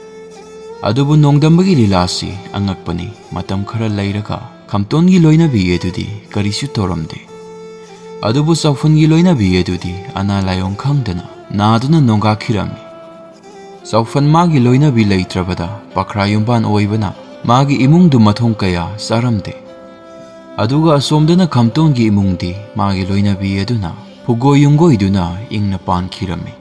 ꯑꯗꯨꯕꯨ ꯅꯣꯡꯗꯝꯕꯒꯤ ꯂꯤꯂꯥꯁꯤ ꯑꯉꯛꯄꯅꯤ꯫ ꯃꯇꯝ ꯈꯔ ꯂꯩꯔꯒ ꯈꯝꯇꯣꯟꯒꯤ ꯂꯣꯏꯅꯕꯤ ꯑꯗꯨꯗꯤ ꯀꯔꯤꯁꯨ ꯇꯧꯔꯝꯗꯦ꯫ ꯑꯗꯨꯕꯨ ꯆꯥꯎꯐꯟꯒꯤ ꯂꯣꯏꯅꯕꯤ ꯑꯗꯨꯗꯤ ꯑꯅꯥ ꯂꯥꯏꯑꯣꯡ ꯈꯪꯗꯅ ꯅꯥꯗꯨꯅ ꯅꯣꯡꯒꯥꯈꯤꯔꯝꯃꯤ꯫ ꯆꯥꯎꯐꯟ ꯃꯥꯒꯤ ꯂꯣꯏꯅꯕꯤ ꯂꯩꯇ꯭ꯔꯕꯗ ꯄꯈ꯭ꯔꯥ ꯌꯨꯝꯕꯥꯟ ꯑꯣꯏꯕꯅ ꯃꯥꯒꯤ ꯏꯃꯨꯡꯗꯨ ꯃꯊꯣꯡ ꯀꯌꯥ ꯆꯥꯔꯝꯗꯦ꯫ ꯑꯗꯨꯒ ꯑꯁꯣꯝꯗꯅ ꯈꯝꯇꯣꯟꯒꯤ ꯏꯃꯨꯡꯗꯤ ꯃꯥꯒꯤ ꯂꯣꯏꯅꯕꯤ ꯑꯗꯨꯅ ꯐꯨꯒꯣꯏ ꯌꯨꯝꯒꯣꯏꯗꯨꯅ ꯏꯪꯅ ꯄꯥꯟꯈꯤꯔꯝꯃꯤ꯫